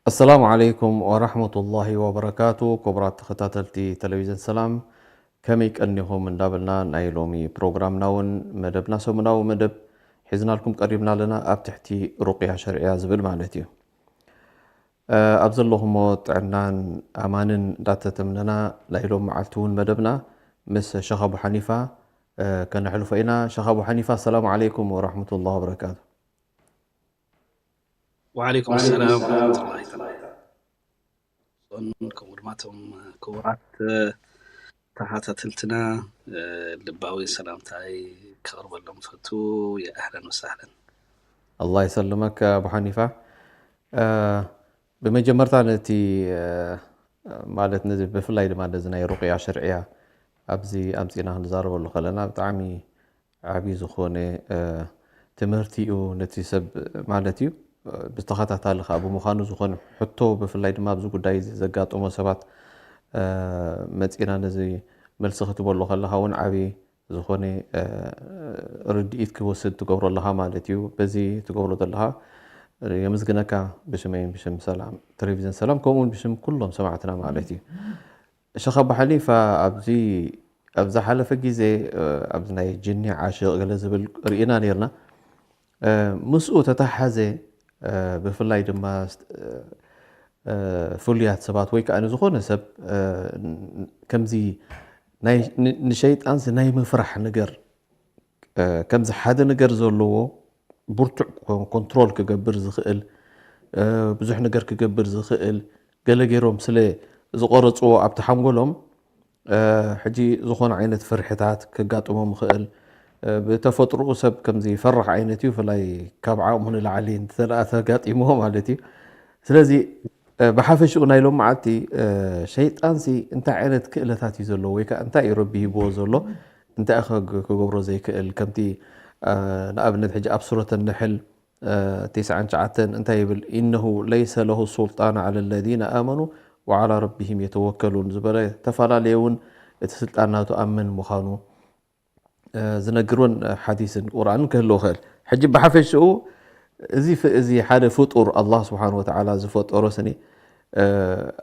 ኣሰላሙ ዓለይኩም ወራህመቱላሂ ወበረካቱ። ክቡራት ተኸታተልቲ ቴሌቪዥን ሰላም፣ ከመይ ቀኒኹም እንዳበልና፣ ናይ ሎሚ ፕሮግራምና እውን መደብና፣ ሰሙናዊ መደብ ሒዝናልኩም ቀሪብና ኣለና። ኣብ ትሕቲ ሩቅያ ሸርዕያ ዝብል ማለት እዩ። እ፣ ኣብ ዘለኹሞ ጥዕናን ኣማንን እንዳተተምነና፣ ናይ ሎም መዓልቲ እውን መደብና ምስ ሸኽ ኣቡ ሓኒፋ፣ እ፣ ከነሕልፎ ኢና። ሸኽ ኣቡ ሓኒፋ፣ ኣሰላሙ ዓለይኩም ወራህመቱላሂ ወበረካቱ። ወዓለይኩም ሰላም ወራህመቱላሂ ተዓላ። ከምኡ ድማ እቶም ክቡራት ተኸታተልትና፣ እ፣ ልባዊ ሰላምታይ ከቕርበሎም ፈቱ። የኣህለን ወሳህለን። ኣላህ ይሰልመክ ኣቡ ሓኒፋ። እ፣ ብመጀመርታ ነቲ፣ እ፣ ማለት ነዚ ብፍላይ ድማ ነዚ ናይ ሩቅያ ሸርዕያ ኣብዚ ኣምጺእና ክንዛረበሉ ከለና ብጣዕሚ ዓቢ ዝኾነ፣ እ፣ ትምህርቲ እዩ ነቲ ሰብ ማለት እዩ። እ፣ ብተኸታታሊ ከኣ ብምዃኑ ዝኾነ ሕቶ ብፍላይ ድማ ኣብዚ ጉዳይ እዚ ዘጋጠሞ ሰባት፣ እ፣ መጺእና ነዚ መልሲ ክትበሉ ከለኻ እውን ዓቢ ዝኾነ፣ እ፣ ርድኢት ክወስድ ትገብሮ ኣለኻ ማለት እዩ። በዚ ትገብሮ ዘለኻ የመስግነካ ብሽመይን ብሽም ሰላም፣ ቴሌቪዥን ሰላም፣ ከምኡ እውን ብሽም ኩሎም ሰማዕትና ማለት እዩ። ሸኽ ኣቡ ሓኒፋ፣ ኣብዚ፣ ኣብ ዝሓለፈ ግዜ፣ እ፣ ኣብዚ ናይ ጅኒ ዓሽቕ ገለ ዝብል ርኢና ነይርና። እ፣ ምስኡ ተተሓዘ፣ እ፣ ብፍላይ ድማ ስ-፣ እ፣ ፍሉያት ሰባት ወይ ከኣ ንዝኾነ ሰብ፣ እ፣ ን-፣ ከምዚ ናይ፣ ን-፣ ንሸይጣንሲ ናይ ምፍራሕ ነገር፣ እ፣ ከምዚ ሓደ ነገር ዘለዎ ብርቱዕ ኮ-፣ ኮንትሮል ክገብር ዝኽእል፣ እ፣ ብዙሕ ነገር ክገብር ዝኽእል፣ ገለ ገይሮም ስለ ዝቐረጽዎ ኣብቲ ሓንጎሎም፣ እ፣ ሕጂ ዝኾነ ዓይነት ፍርሕታት ከጋጥሞም ይኽእል። እ፣ ብተፈጥሮኡ ሰብ ከምዚ ፈራሕ ዓይነት እዩ፣ ብፍላይ ካብ ዓቕሙ ንላዕሊ እንተ ደኣ ተጋጢምዎ ማለት እዩ። ስለዚ፣ እ፣ ብሓፈሽኡ ናይ ሎም መዓልቲ፣ እ፣ ሸይጣንሲ እንታይ ዓይነት ክእለታት እዩ ዘለዎ ወይ ከኣ እንታይ እዩ ረቢ ሂብዎ ዘሎ፣ እንታይ እዩ ክግ-፣ ክገብሮ ዘይክእል? ከምቲ፣ እ፣ ንኣብነት ሕጂ ኣብ ሱረት ነሕል፣ እ፣ ቴስዓን ትሽዓተን እንታይ ይብል? "ኢነሁ ለይሰ ለሁ ሱልጣን ዐለ ለዚነ ኣመኑ ወዐላ ረቢሂም የተወከሉን" ዝበለ፣ ዝተፈላለየ እውን እቲ ስልጣን ናቱ ኣብ መን ምዃኑ፣ እ፣ ዝነግር እውን ሓዲስን ቁርኣንን ክህልዎ ይኽእል። ሕጂ ብሓፈሽኡ እዚ ፍ-፣ እዚ ሓደ ፍጡር ኣላህ ስብሓን ወተዓላ ዝፈጠሮ ስኒ፣ እ፣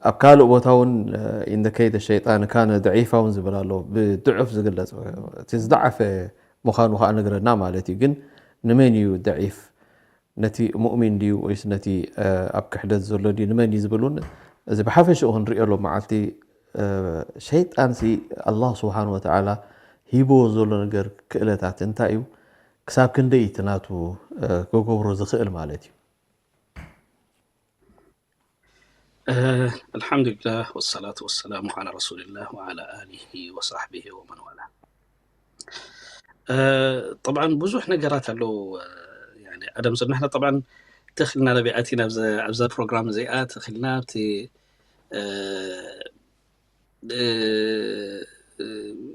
ኣብ ካልእ ቦታ እውን፣ እ፣ "ኢነ ከይደ ሸይጣን ካነ ደዒፋ" እውን ዝብል ኣሎ። ብድዑፍ ዝግለጽ፣ እቲ ዝደዓፈ ምዃኑ ከኣ ነግረና ማለት እዩ። ግን ንመን እዩ ደዒፍ? ነቲ ሙእሚን ድዩ ወይስ ነቲ፣ እ፣ ኣብ ክሕደት ዘሎ ድዩ? ንመን እዩ ዝብል እውን፣ እዚ ብሓፈሽኡ ክንሪኦ ሎም መዓልቲ፣ እ፣ ሸይጣንሲ ኣላህ ስብሓን ወተዓላ ሂብዎ ዘሎ ነገር፣ ክእለታት እንታይ እዩ? ክሳብ ክንደይ እቲ ናቱ፣ እ፣ ክገብሮ ዝኽእል ማለት እዩ? እ፣ ኣልሓምዱሊላህ ወሰላቱ ወሰላሙ ዓላ ረሱሊላህ ወዓላ ኣሊሂ ወሳሕቢሂ ወመን ዋላ። እ፣ ጠብዓን ብዙሕ ነገራት ኣለዉ። እ፣ ያኒ ቀደም ሰብ ንሕና ጠብዓን ተኽልና ነቢዓቲ ናብዛ፣ ኣብዛ ፕሮግራም እዚኣ ተኽልና ኣብቲ፣ እ፣ እ፣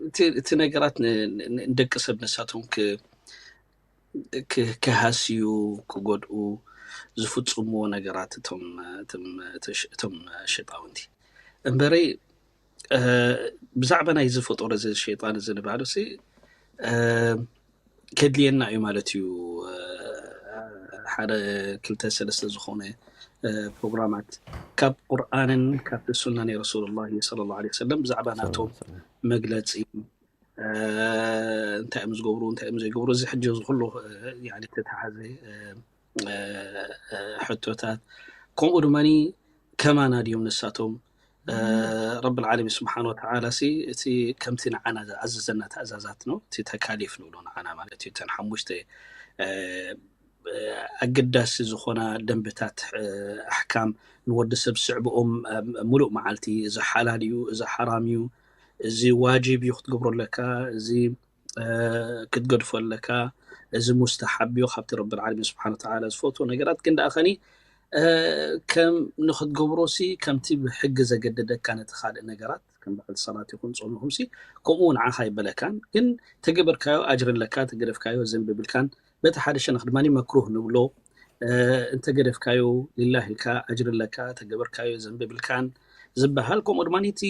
እቲ፣ እቲ ነገራት ን-፣ ን-፣ ንደቂ ሰብ ንሳቶም ክ-፣ ክ-፣ ክሃስዩ፣ ክጎድኡ ዝፍጽምዎ ነገራት እቶም፣ እቶም፣ እቶም ሸጣውንቲ። እምበረይ፣ እ፣ ብዛዕባ ናይ ዝፈጠሮ እዚ ሸይጣን እዚ ንባዕሉ ሲ፣ እ፣ ከድልየና እዩ ማለት እዩ። እ፣ ሓደ ክልተ ሰለስተ ዝኾነ፣ እ፣ ፕሮግራማት ካብ ቁርኣንን ካብቲ ሱና ናይ ረሱሉላሂ ሰለላሁ ዐለይሂ ወሰለም ብዛዕባ ናቶም መግለጺ፣ እ፣ እንታይ እዮም ዝገብሩ፣ እንታይ እዮም ዘይገብሩ፣ እዚ ሕጂ እዚ ኩሉ፣ እ፣ ያኒ ተተሓዘ፣ እ፣ እ፣ እ፣ ሕቶታት፣ ከምኡ ድማኒ ከማና ድዮም ንሳቶም? እ፣ ረብል ዓለሚን ስብሓን ወተዓላ ሲ እቲ ከምቲ ንዓና ዝኣዘዘና ትእዛዛት ነው፣ እቲ ተካሊፍ ንብሎ ንዓና ማለት እዩ። እተን ሓሙሽተ፣ እ፣ ኣገዳሲ ዝኾና ደንብታት፣ እ፣ ኣሕካም ንወዲ ሰብ ዝስዕብኦም፣ እ፣ ሙሉእ መዓልቲ፣ እዚ ሓላል እዩ፣ እዚ ሓራም እዩ፣ እዚ ዋጅብ እዩ ክትገብሮ ኣለካ፣ እዚ፣ እ፣ ክትገድፎ ኣለካ፣ እዚ ሙስተሓብ እዩ፣ ካብቲ ረብል ዓለሚን ስብሓን ወተዓላ ዝፈትዎ ነገራት። ግን ደኣ ኸኒ እ፣ ከም ንኽትገብሮ ሲ ከምቲ ብሕጊ ዘገደደካ ነቲ ካልእ ነገራት ከም በዓል ሰላት ይኹን ጾም ይኹን ሲ ከምኡ ንዓኻ ይበለካን፣ ግን ተገበርካዮ ኣጅሪ ኣለካ፣ ተገደፍካዮ ዘንቢ ብልካን። በቲ ሓደ ሸነኽ ድማ መክሩህ ንብሎ፣ እ፣ እንተገደፍካዮ ሊላህ ኢልካ ኣጅሪ ኣለካ፣ ተገበርካዮ ዘንቢ ብልካን ዝበሃል። ከምኡ ድማ እቲ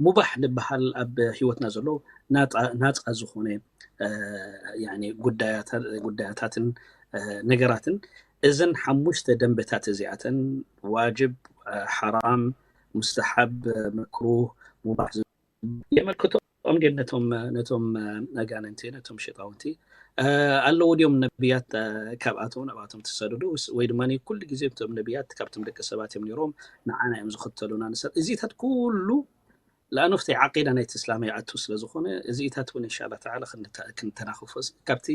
ሙባሕ ዝበሃል ኣብ ህይወትና ዘሎ ናጻ ናጻ ዝኾነ እ፣ ያኒ ጉዳያታ- ጉዳያታትን እ፣ ነገራትን፣ እዘን ሓሙሽተ ደንበታት እዚኣተን ዋጅብ፣ እ፣ ሓራም፣ ሙስተሓብ፣ እ፣ መክሩህ፣ ሙባሕ ዝ- የመልክቶም ድዮም ነቶም ነቶም እ፣ ኣጋንንቲ፣ ነቶም ሸጣውንቲ? እ፣ ኣለዉ ድዮም ነቢያት እ፣ ካብኣቶም ናብኣቶም ተሰደዱ? ወይስ- ወይ ድማ ኩሉ ግዜ እቶም ነቢያት ካብቶም ደቂ ሰባት እዮም ነይሮም፣ ንዓና እዮም ዝኽተሉና ንሰብ እዚታት ኩሉ ለኣኖፍቲ ዓቂዳ ናይቲ እስላም ይኣቱ ስለ ዝኾነ እዚኢታት እውን እንሻላ ተዓላ ክንተ- ክንተናኽፎ ሲ ካብቲ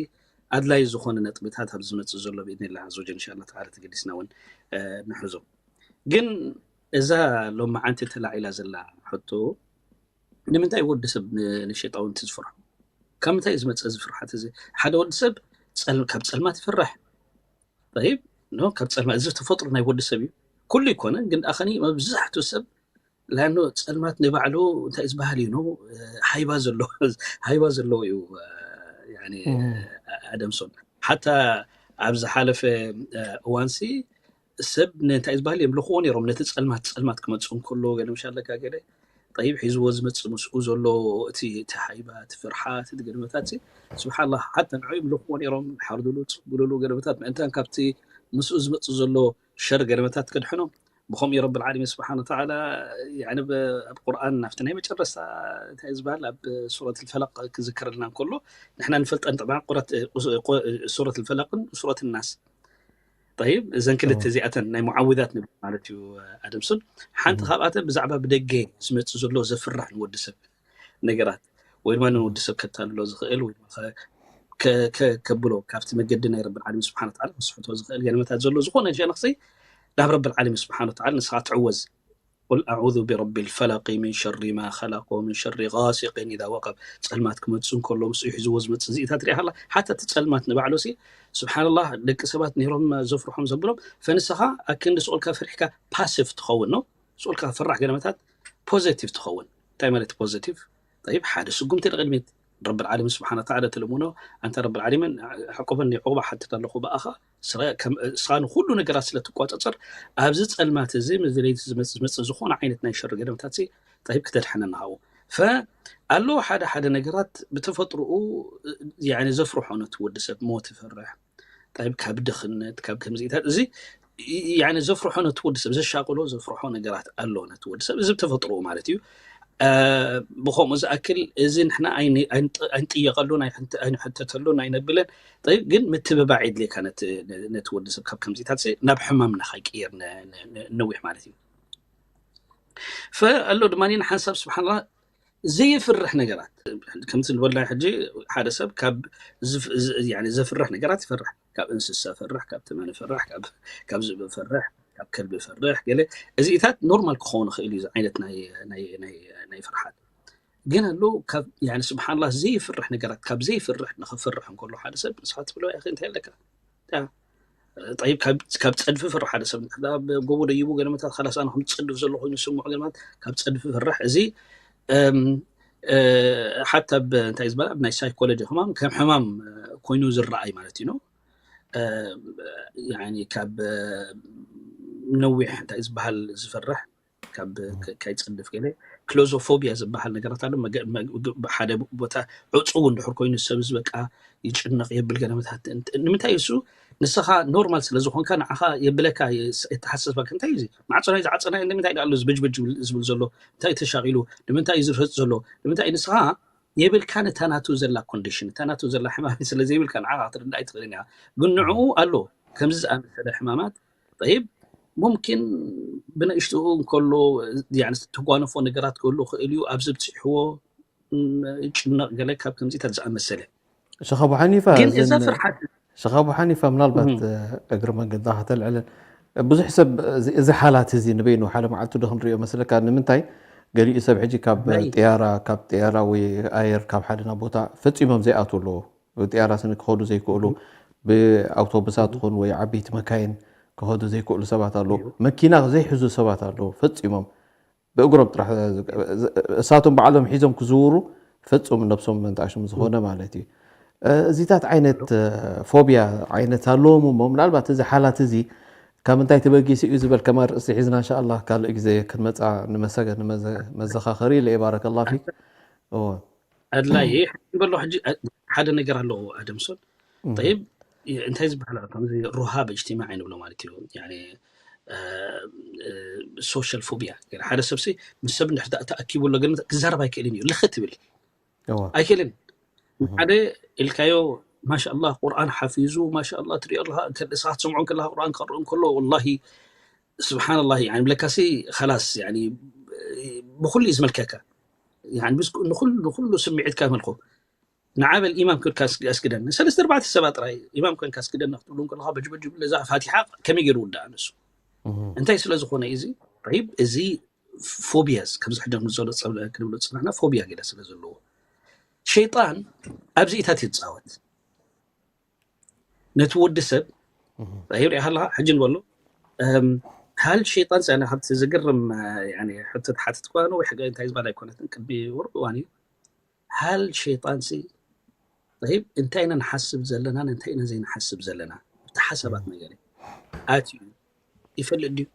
ኣድላይ ዝኾነ ነጥብታት ኣብ ዝመፅእ ዘሎ ብኢድኒላ ዓዘ ወጀል እንሻላ ተዓላ ተገዲስና እውን እ፣ ንሕዞ። ግን እዛ ሎማዓንቲ ተላዒላ ዘላ ሕቶ፣ ንምንታይ ወዲ ሰብ ን- ንሸጣውንቲ ዝፍርሖ? ካብ ምንታይ እዩ ዝመፅእ እዚ ፍርሓት እዚ? ሓደ ወዲ ሰብ ጸል- ካብ ጸልማት ይፍራሕ። ጠይብ፣ ኖ፣ ካብ ጸልማት፣ እዚ ተፈጥሮ ናይ ወዲ ሰብ እዩ። ኩሉ ይኮነን፣ ግን ኣኸኒ መብዛሕትኡ ሰብ ላኖ ጸልማት ንባዕሉ እንታይ ዝበሃል እዩ፣ ኖ፣ ሃይባ ዘለዎ ሃይባ ዘለዎ እዩ። ያኒ ኣደምሶን ሓታ ኣብ ዝሓለፈ እዋንሲ ሰብ እንታይ ዝበሃል እዮም ልኽዎ ነይሮም፣ ነቲ ጸልማት ጸልማት ክመጽእ እንከሎ ገለ ምሻ ኣለካ ገለ ጠይብ ሒዝዎ ዝመጽእ ምስኡ ዘሎ እቲ እቲ ሃይባ፣ እቲ ፍርሓት፣ እቲ ገለመታት ስብሓላ ሓታ ንዑ ይምልኽዎ ነይሮም። ሓርዱሉ፣ ጽጉሉሉ ገለመታት ምእንታን ካብቲ ምስኡ ዝመጽእ ዘሎ ሸር ገለመታት ከድሕኖም። ብኸምኡ ረብል ዓለሚን ስብሓን ወተዓላ፣ ያኒ፣ ብ- ኣብ ቁርኣን ናብቲ ናይ መጨረስታ እንታይ ዝበሃል ኣብ ሱረት ልፈለቅ ክዝከረልና እንከሎ፣ ንሕና ንፈልጠን ጠብዓ ቁረት ቁስ- ቁ- ሱረት ልፈለቅን ሱረት ናስ። ጠይብ፣ እዘን ክልተ እዚኣተን ናይ ሙዓዊዛት ንብል ማለት እዩ። ኣደምሱን ሓንቲ ካብኣተን ብዛዕባ ብደገ ዝመፅእ ዘሎ ዘፍርሕ ንወዲ ሰብ ነገራት፣ ወይ ድማ ንወዲ ሰብ ከታልሎ ዝኽእል ወይ ድማ ከ- ከ- ከ- ከብሎ ካብቲ መገዲ ናይ ረብል ዓለሚን ስብሓን ወተዓላ ከስሕቶ ዝኽእል ገለመታት ዘሎ ዝኾነ ሸነኽሲ ናብ ረብል ዓለሚን ስብሓን ወተዓላ ንስኻ ትዕወዝ። قل أعوذ برب الفلق من شر ما خلق ومن شر غاسق إذا وقب። ጸልማት ክመጽእ እንከሎ ምስኡ ሒዝዎ ዝመጽእ እዚኢታት ሪኣ ሃላ ሓታ እቲ ጸልማት ንባዕሉ ሲ ስብሓንላህ ደቂ ሰባት ነይሮም ዘፍርሖም ዘብሎም ፈንስኻ ኣክንዲ ስቑልካ ፍሪሕካ ፓሲቭ ትኸውን ነው። ስቑልካ ፍራሕ ገለመታት ፖዘቲቭ ትኸውን። እንታይ ማለት ፖዘቲቭ? ጠይብ ሓደ ስጉምቲ ንቕድሚት ረብል ዓለሚን ስብሓን ወተዓላ ትልምኖ። ኣንታ ረብል ዓለሚን ዕቁበኒ ዕቑባ ሓትት ኣለኹ ብኣኻ። ስኻ ንኩሉ ነገራት ስለ ትቋፀፀር ኣብዚ ፀልማት እዚ ምዚ ለይቲ ዝመፅእ ዝኾነ ዓይነት ናይ ሸር ገደምታት ጠይብ ክተድሕነና ሃው። ፈ ኣለዎ ሓደ ሓደ ነገራት ብተፈጥሮኡ ዘፍርሖ ነቲ ወዲ ሰብ ሞት ይፈርሕ። ጠይብ ካብ ድኽነት ካብ ከምዚኢታት እዚ ዘፍርሖ ነቲ ወዲ ሰብ ዘሻቅሎ ዘፍርሖ ነገራት ኣሎ ነቲ ወዲ ሰብ እዚ ብተፈጥሮኡ ማለት እዩ። ብኸምኡ ዝኣክል እዚ ንሕና ኣይንጥየቐሉን ኣይንሕተተሉን ኣይነብልን። ግን ምትብባዕ የድልየካ ነቲ ወዲ ሰብ ካብ ከምዚታት ናብ ሕማም ንኸይቅየር ነዊሕ ማለት እዩ። ፈ ኣሎ ድማ ንሓንሳብ ስብሓንላ ዘየፍርሕ ነገራት ከምቲ ዝበልና ሕጂ ሓደ ሰብ ካብ ዘፍርሕ ነገራት ይፈርሕ። ካብ እንስሳ ፈርሕ፣ ካብ ተመን ፈርሕ፣ ካብ ዝብ ፈርሕ፣ ካብ ከልቢ ፈርሕ ገለ እዚኢታት ኖርማል ክኸውን ይኽእል እዩ ዓይነት ናይ ፍርሓት። ግን ኣሎ ስብሓንላ ዘይፍርሕ ነገራት ካብ ዘይፍርሕ ንኽፍርሕ እንከሎ ሓደ ሰብ ንስኻ ትብሎ ያ እንታይ ኣለካ ጠይብ ካብ ፀድፊ ፍርሕ ሓደ ሰብ ኣብ ጎቦ ደይቡ ገለመታት ካላስ ኣነ ከም ዝፀድፍ ዘሎ ኮይኑ ስምዑ ገለመታት ካብ ፀድፊ ፍርሕ እዚ ሓታ እንታይ ዝበሃል ናይ ሳይኮሎጂ ሕማም ከም ሕማም ኮይኑ ዝረኣይ ማለት እዩ። ካብ ነዊሕ እንታይ ዝበሃል ዝፈርሕ ካብ ከይፀድፍ ገለ ክሎዞፎቢያ ዝበሃል ነገራት ኣሎ። ሓደ ቦታ ዕፁው እንድሕር ኮይኑ ሰብ ዝበቃ ይጭነቕ የብል ገለመታት ንምንታይ እሱ ንስኻ ኖርማል ስለ ዝኾንካ ንዓኻ የብለካ። የተሓሳስባካ እንታይ እዩ ማዕፆ ናይ ዝዓፀና ንምንታይ ኣሎ ዝብጅብጅ ዝብል ዘሎ እንታይ ተሻቂሉ ንምንታይ እዩ ዝርህፅ ዘሎ ንምንታይ ንስኻ የብልካ ነታ ናቱ ዘላ ኮንዲሽን እታ ናቱ ዘላ ሕማም ስለ ዘይብልካ ንዓኻ ክትርዳእ ኣይትኽእልን ኢኻ። ግን ንዕኡ ኣሎ ከምዚ ዝኣመሰለ ሕማማት ጠይብ ሙምኪን ብንእሽትኡ እንከሎ ተጓነፎ ነገራት ክህሉ ክእል እዩ ኣብዚ ብፅሕዎ ጭነቕ ገለ ካብ ከምዚታት ዝኣመሰለ ሸኻ ቡሓኒፋ ግን እዛ ፍርሓት ሸኻ ቡሓኒፋ ምናልባት እግሪ መንገድና ከተልዕለን ብዙሕ ሰብ እዚ ሓላት እዚ ንበይኑ ሓደ መዓልቱ ዶ ክንሪኦ መስለካ ንምንታይ ገሊኡ ሰብ ሕጂ ካብ ጥያራ ካብ ጥያራ ወይ ኣየር ካብ ሓደ ናብ ቦታ ፈፂሞም ዘይኣትዉ ኣለዎ ጥያራ ስኒ ክኸዱ ዘይክእሉ ብኣውቶቡሳት ኹን ወይ ዓበይቲ መካይን ክኸዱ ዘይክእሉ ሰባት ኣለዉ። መኪና ዘይሕዙ ሰባት ኣለዉ። ፈጺሞም ብእግሮም ጥራሕ፣ እሳቶም ባዕሎም ሒዞም ክዝውሩ ፈጹም ነብሶም መንታሽም ዝኾነ ማለት እዩ። እዚታት ዓይነት ፎቢያ ዓይነት ኣለዎም እሞ፣ ምናልባት እዚ ሓላት እዚ ካብ እንታይ ተበጊሱ እዩ ዝበል ከማን ርእሲ ሒዝና እንሻላ ካልእ ግዜ ክንመፃ ንመሰገ ንመዘ- መዘኻኸሪ ኢለ እየ። ባረከላ ፊክ። እወ። ኣድላይ በሎ ሕጂ ሓደ ነገር ኣለዎ ኣደምሶን። ጠይብ እንታይ ዝበሃል ኣሎ ከምዚ ሩሃብ እጅትማዒ ንብሎ ማለት እዩ። ሶሻል ፎቢያ። ሓደ ሰብሲ ምስ ሰብ እንድሕር ተኣኪቡ ኣሎ ግን ክዛረብ ኣይክእልን እዩ። ልኽት ትብል ኣይክእልን። ሓደ ኢልካዮ ማሻላ ቁርኣን ሓፊዙ ማሻላ ትሪኦ ኣለካ። ንስኻ ትሰምዖ ከለካ ቁርኣን ከርኢ ከሎ ወላሂ ስብሓንላ ብለካሲ ላስ ብኩሉ እዩ ዝመልከካ። ንኩሉ ስምዒትካ መልኮ ንዓበል ኢማም ኮንካ ኣስግደኒ ሰለስተ ኣርባዕተ ሰባት ጥራይ ኢማም ኮንካ ኣስግደኒ ክትብሉ ከለካ በጅበጅ ብለ እዛ ፋቲሓ ከመይ ገይሩ ውዳእ ንሱ እንታይ ስለ ዝኾነ እዚ ይብ እዚ ፎቢያስ ከምዚ ሕደም ዘሎ ክንብሎ ዝፅናሕና ፎቢያ ገለ ስለ ዘለዎ ሸይጣን ኣብዚኢታት ይፃወት ነቲ ወዲ ሰብ ይብ ሪኣ ከለካ ሕጂ ንበሎ ሃል ሸይጣን ሳ ካብቲ ዝግርም ሕቶ ተሓትት ኳ ወይ እንታይ ዝበሃል ኣይኮነትን ቅድሚ ወርቂ እዋን እዩ ሃል ሸይጣን ሲ ይብ እንታይ ኢና ንሓስብ ዘለና እንታይ ኢና ዘይንሓስብ ዘለና እቲ ሓሳባት ነገር ኣትዩ ይፈልጥ ድዩ